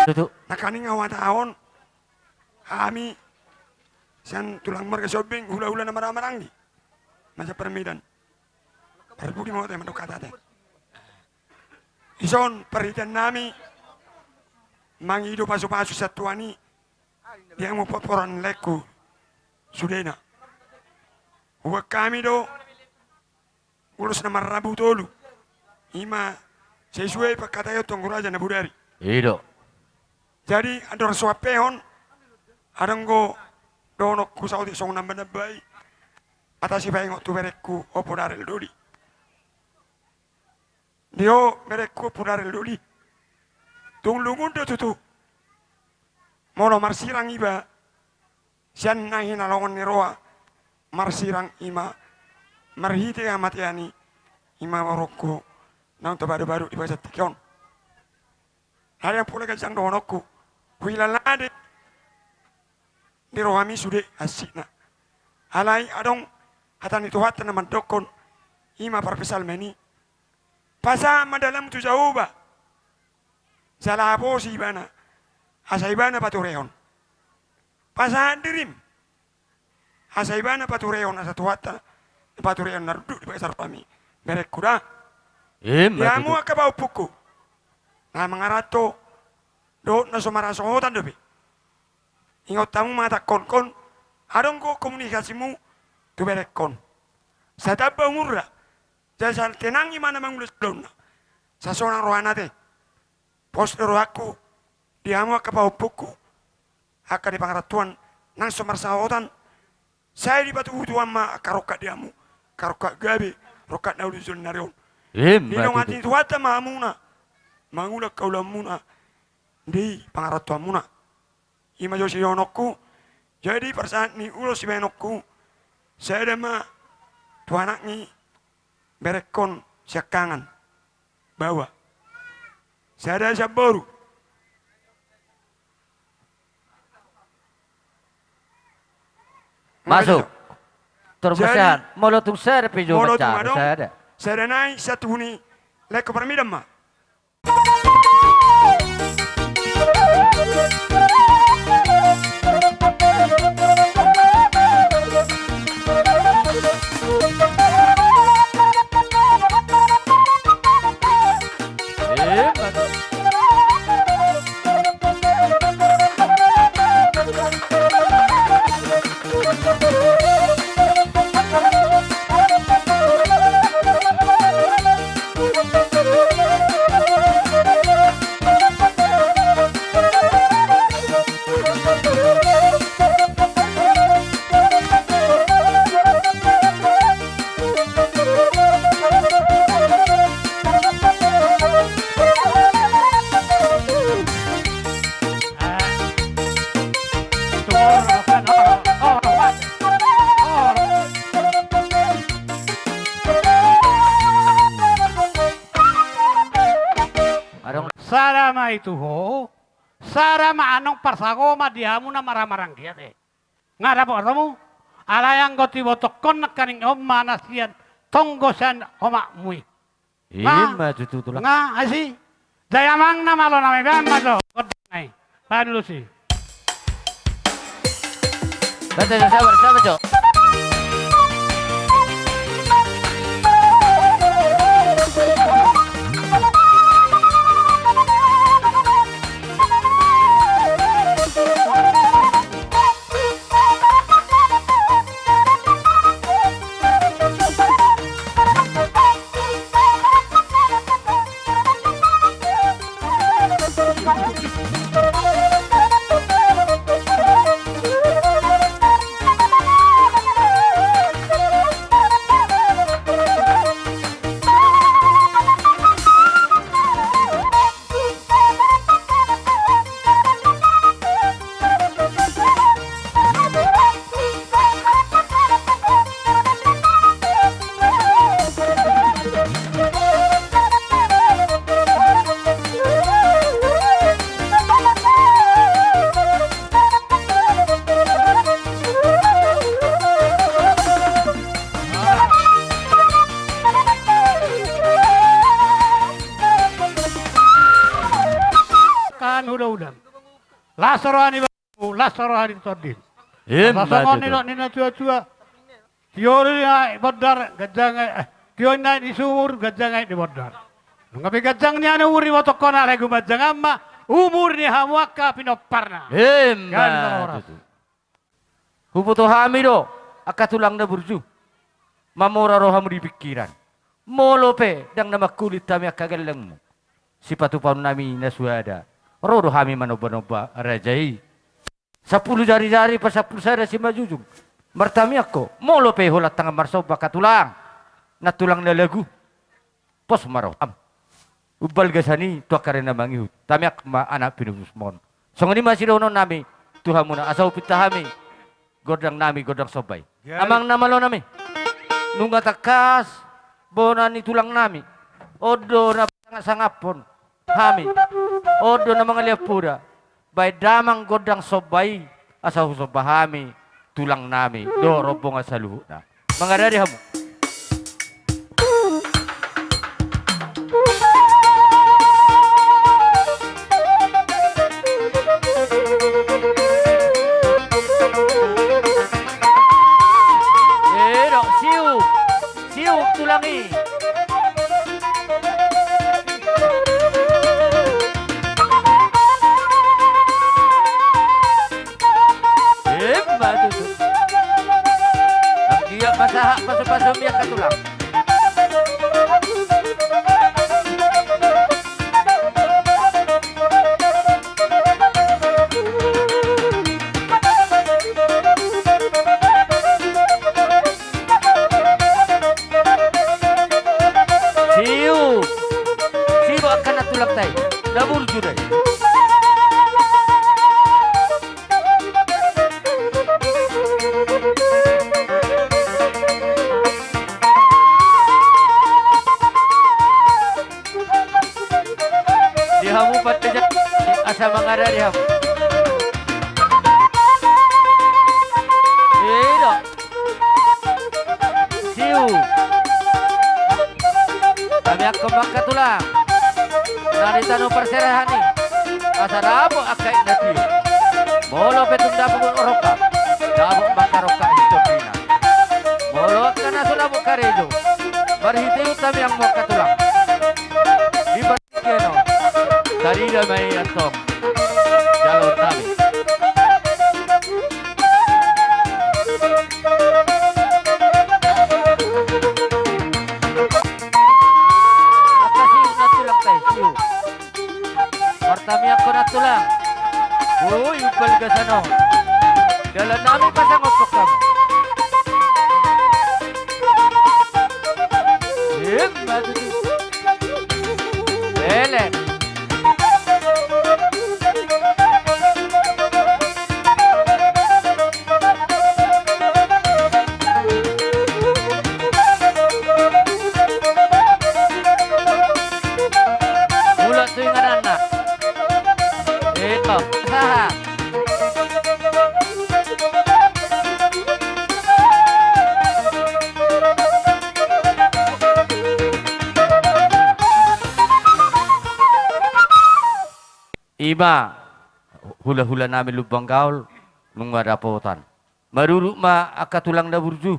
Tutu. Nangkaning au hatahon hami sian tulang marga Sihombing, hulahula na marhahamaranggi, masa parmedan. Parbudi ma hita mandok hata te. Dison parhitean nami mangido pasupasu sian Tuhan i di hamu pomparan laengku sudena. Huboan hami do ulos na marrambu tolu. I ma sai sude pangkataion tu anggo raja na bodari. I do. Jadi andorang so hampehon, adong do dohononku saotik songon nambanamba i. Hata sipaingot tu berengku Ompu Darel Dodi. Di ho berengku Ompu Darel Dodi, tung lungun do tutu. Molo marsirang iba sian na hinalongan ni roha, marsirang i ma marhite hamatean i, i ma borungku naung tabadobado di bagasan tingki on. Alai ndang pola ganjang dohononku, huhilala do di rohami sude hansikna. Alai adong hata ni Tuhanta na mandokkon, i ma parpsalmen i: Pasahat ma dalanmu tu Jahowa, jala haposi Ibana, asa Ibana paturehon. Pasahat dirim, asa Ibana paturehon, asa Tuhanta paturehon na runduk di bagasan rohami. Berengku da. Di hamu angka pahompungku na mangaranto dohot na so marhasohotan dope, ingot hamu ma hatangkon, adong do komunikasimu tu berengkon. Sai tamba umurna, jala sai tenang ibana mangula siulaonna. Sai sonang rohana te. Pos do rohangku di hamu angka pahompungku, angka di pangarantoan nang so marsaotan, sai dipatubutubu ma angka rongkap di hamu, angka rongkap gabe, rongkap na uli jolo ni ari on. Ima tutu. Dilehon hata ni Tuhanta ma hamuna mangula angka ulaonmuna di pangarantoanmuna. Ima jo sidohononku. Jadi parsahat ni ulos sibahenonku, sada ma tu anak ni berengkon siangkangan, baoa. Sada sian boru. Masuk. Tor pasahat. Molo tung sada pe jo, molo tung adong, sada. Sada nai sian tubu ni laengku parmedan ma. Sada ma i tu ho, sada ma annon parsagoman di hamu na marhamaranggiat i. Nga dapot hamu? Alai anggo tu ibotokkon nangkaning on ma na sian tonggo sian omakmu i. Ima tutu tulang. Nga asi. Jai amang na malo nami, baen ma jo gondang nai. Baen ulos i. Baca jo, sabar, sabar jo. Kan udah-udah. Las roha ni bangku, las roha ni tondim. Ima tutu. Songon nidok ni natuatua. Tio do i bondar, ganjang aek, eh, tio do i sumur, ganjang aek di bondar. Nunga pe ganjang nian umur ni ibotokkon, alai gumanjang ma umur ni hamu angka pinomparna. Ima tutu. Huboto hami do angka tulang na burju, mamora rohamu di pingkiran. Molo pe ndang na mangkulit hami angka gellengmu, sipatupaonnami na suada, ro do hami manombanomba raja i. Sampulu jarijari pasampulu sada simanjujung. Martamiangkon, molo pe holan tangan marsomba angka tulang, nantulang na lagu, pos ma roham. Umbalga sani tu angka ari na mangihut, tamiangkon ma anak pinusmusmon. Songon i ma sidohononnami tu hamuna, asa hupinta hami gondangnami gondang somba i. Amang na malo nami, nunga tangkas bona ni tulangnami. On do na pasangaphon hami, on do na mangalean poda. Baen damang gondang somba i, asa husomba hami tulangnami dohot rombongan saluhutna. Mangarade hamu. Edo, siu. Siuk tulang i. Ima tutu. Anggiat pasahat pasupasumi angka tulang. Siu. Siu angka na tulang tai. Na burju dai. Di hamu pande ja, asa mangarade hamu. Ido. Siu. Tamiangkon ma angka tulang na di tano parserahan i, asa dapot angka inna tio. Molo pe tung dapot rongkap, dapot ma angka rongkap di tondina. Molo angka na so dapot karejo, marhite i tamiang ma angka tulang. Di partingkian on, tarida ma i antong jaloonnami. Angka siu na tulang tai, siu. Martamiangkon na tulang. Ui, umbalga sano. Dalannami pasangaphon hamu. Ima tutu. Belek. Mulak tu ingananna. Ima hula-hula nami Lumban Gaol nunga dapotan. Maruruk ma angka tulang na burju,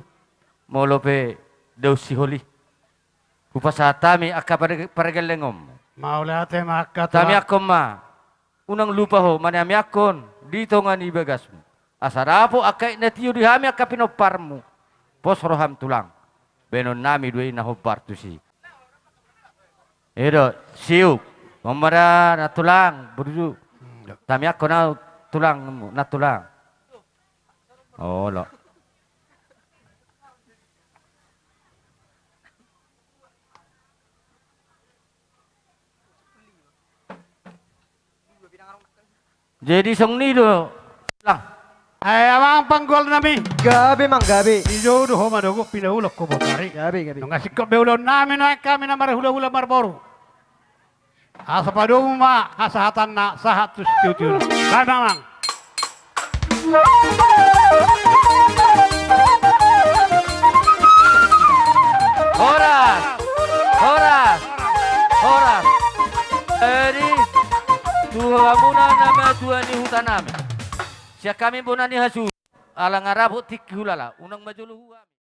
molo pe daun sihol i. Hupasahat hami angka pare-, pargelleng on. Mauliate ma angka tulang. Tamiangkon ma. Unang lupa ho manamiangkon di tonga ni bagasmu. Asa dapot angka aek na tio di hami angka pinomparmu. Pos roham tulang. Baenon nami do i na hombar tusi. I do, siuk. On ma da na tulang, burju. Tamiangkon au tulang, na tulang. Olo. Jadi songon i do, Lang. Ai amang panggual nami. Gabe, Mang, gabe. Dijou do ho madungkon, pinaulak ho botari. Gabe, gabe. Nunga singkop be ulaon nami nuaeng hami na marhula-hula marboru. Asa padomu ma hasahatanna sahat tu sitiu-tiu. Gabe, Amang. Horas, horas, horas. Jadi tu hamuna na matua ni huta nami, sian hami bona ni hasuhuton, ala nga dapot tingki hulala, unang ma jolo huhut.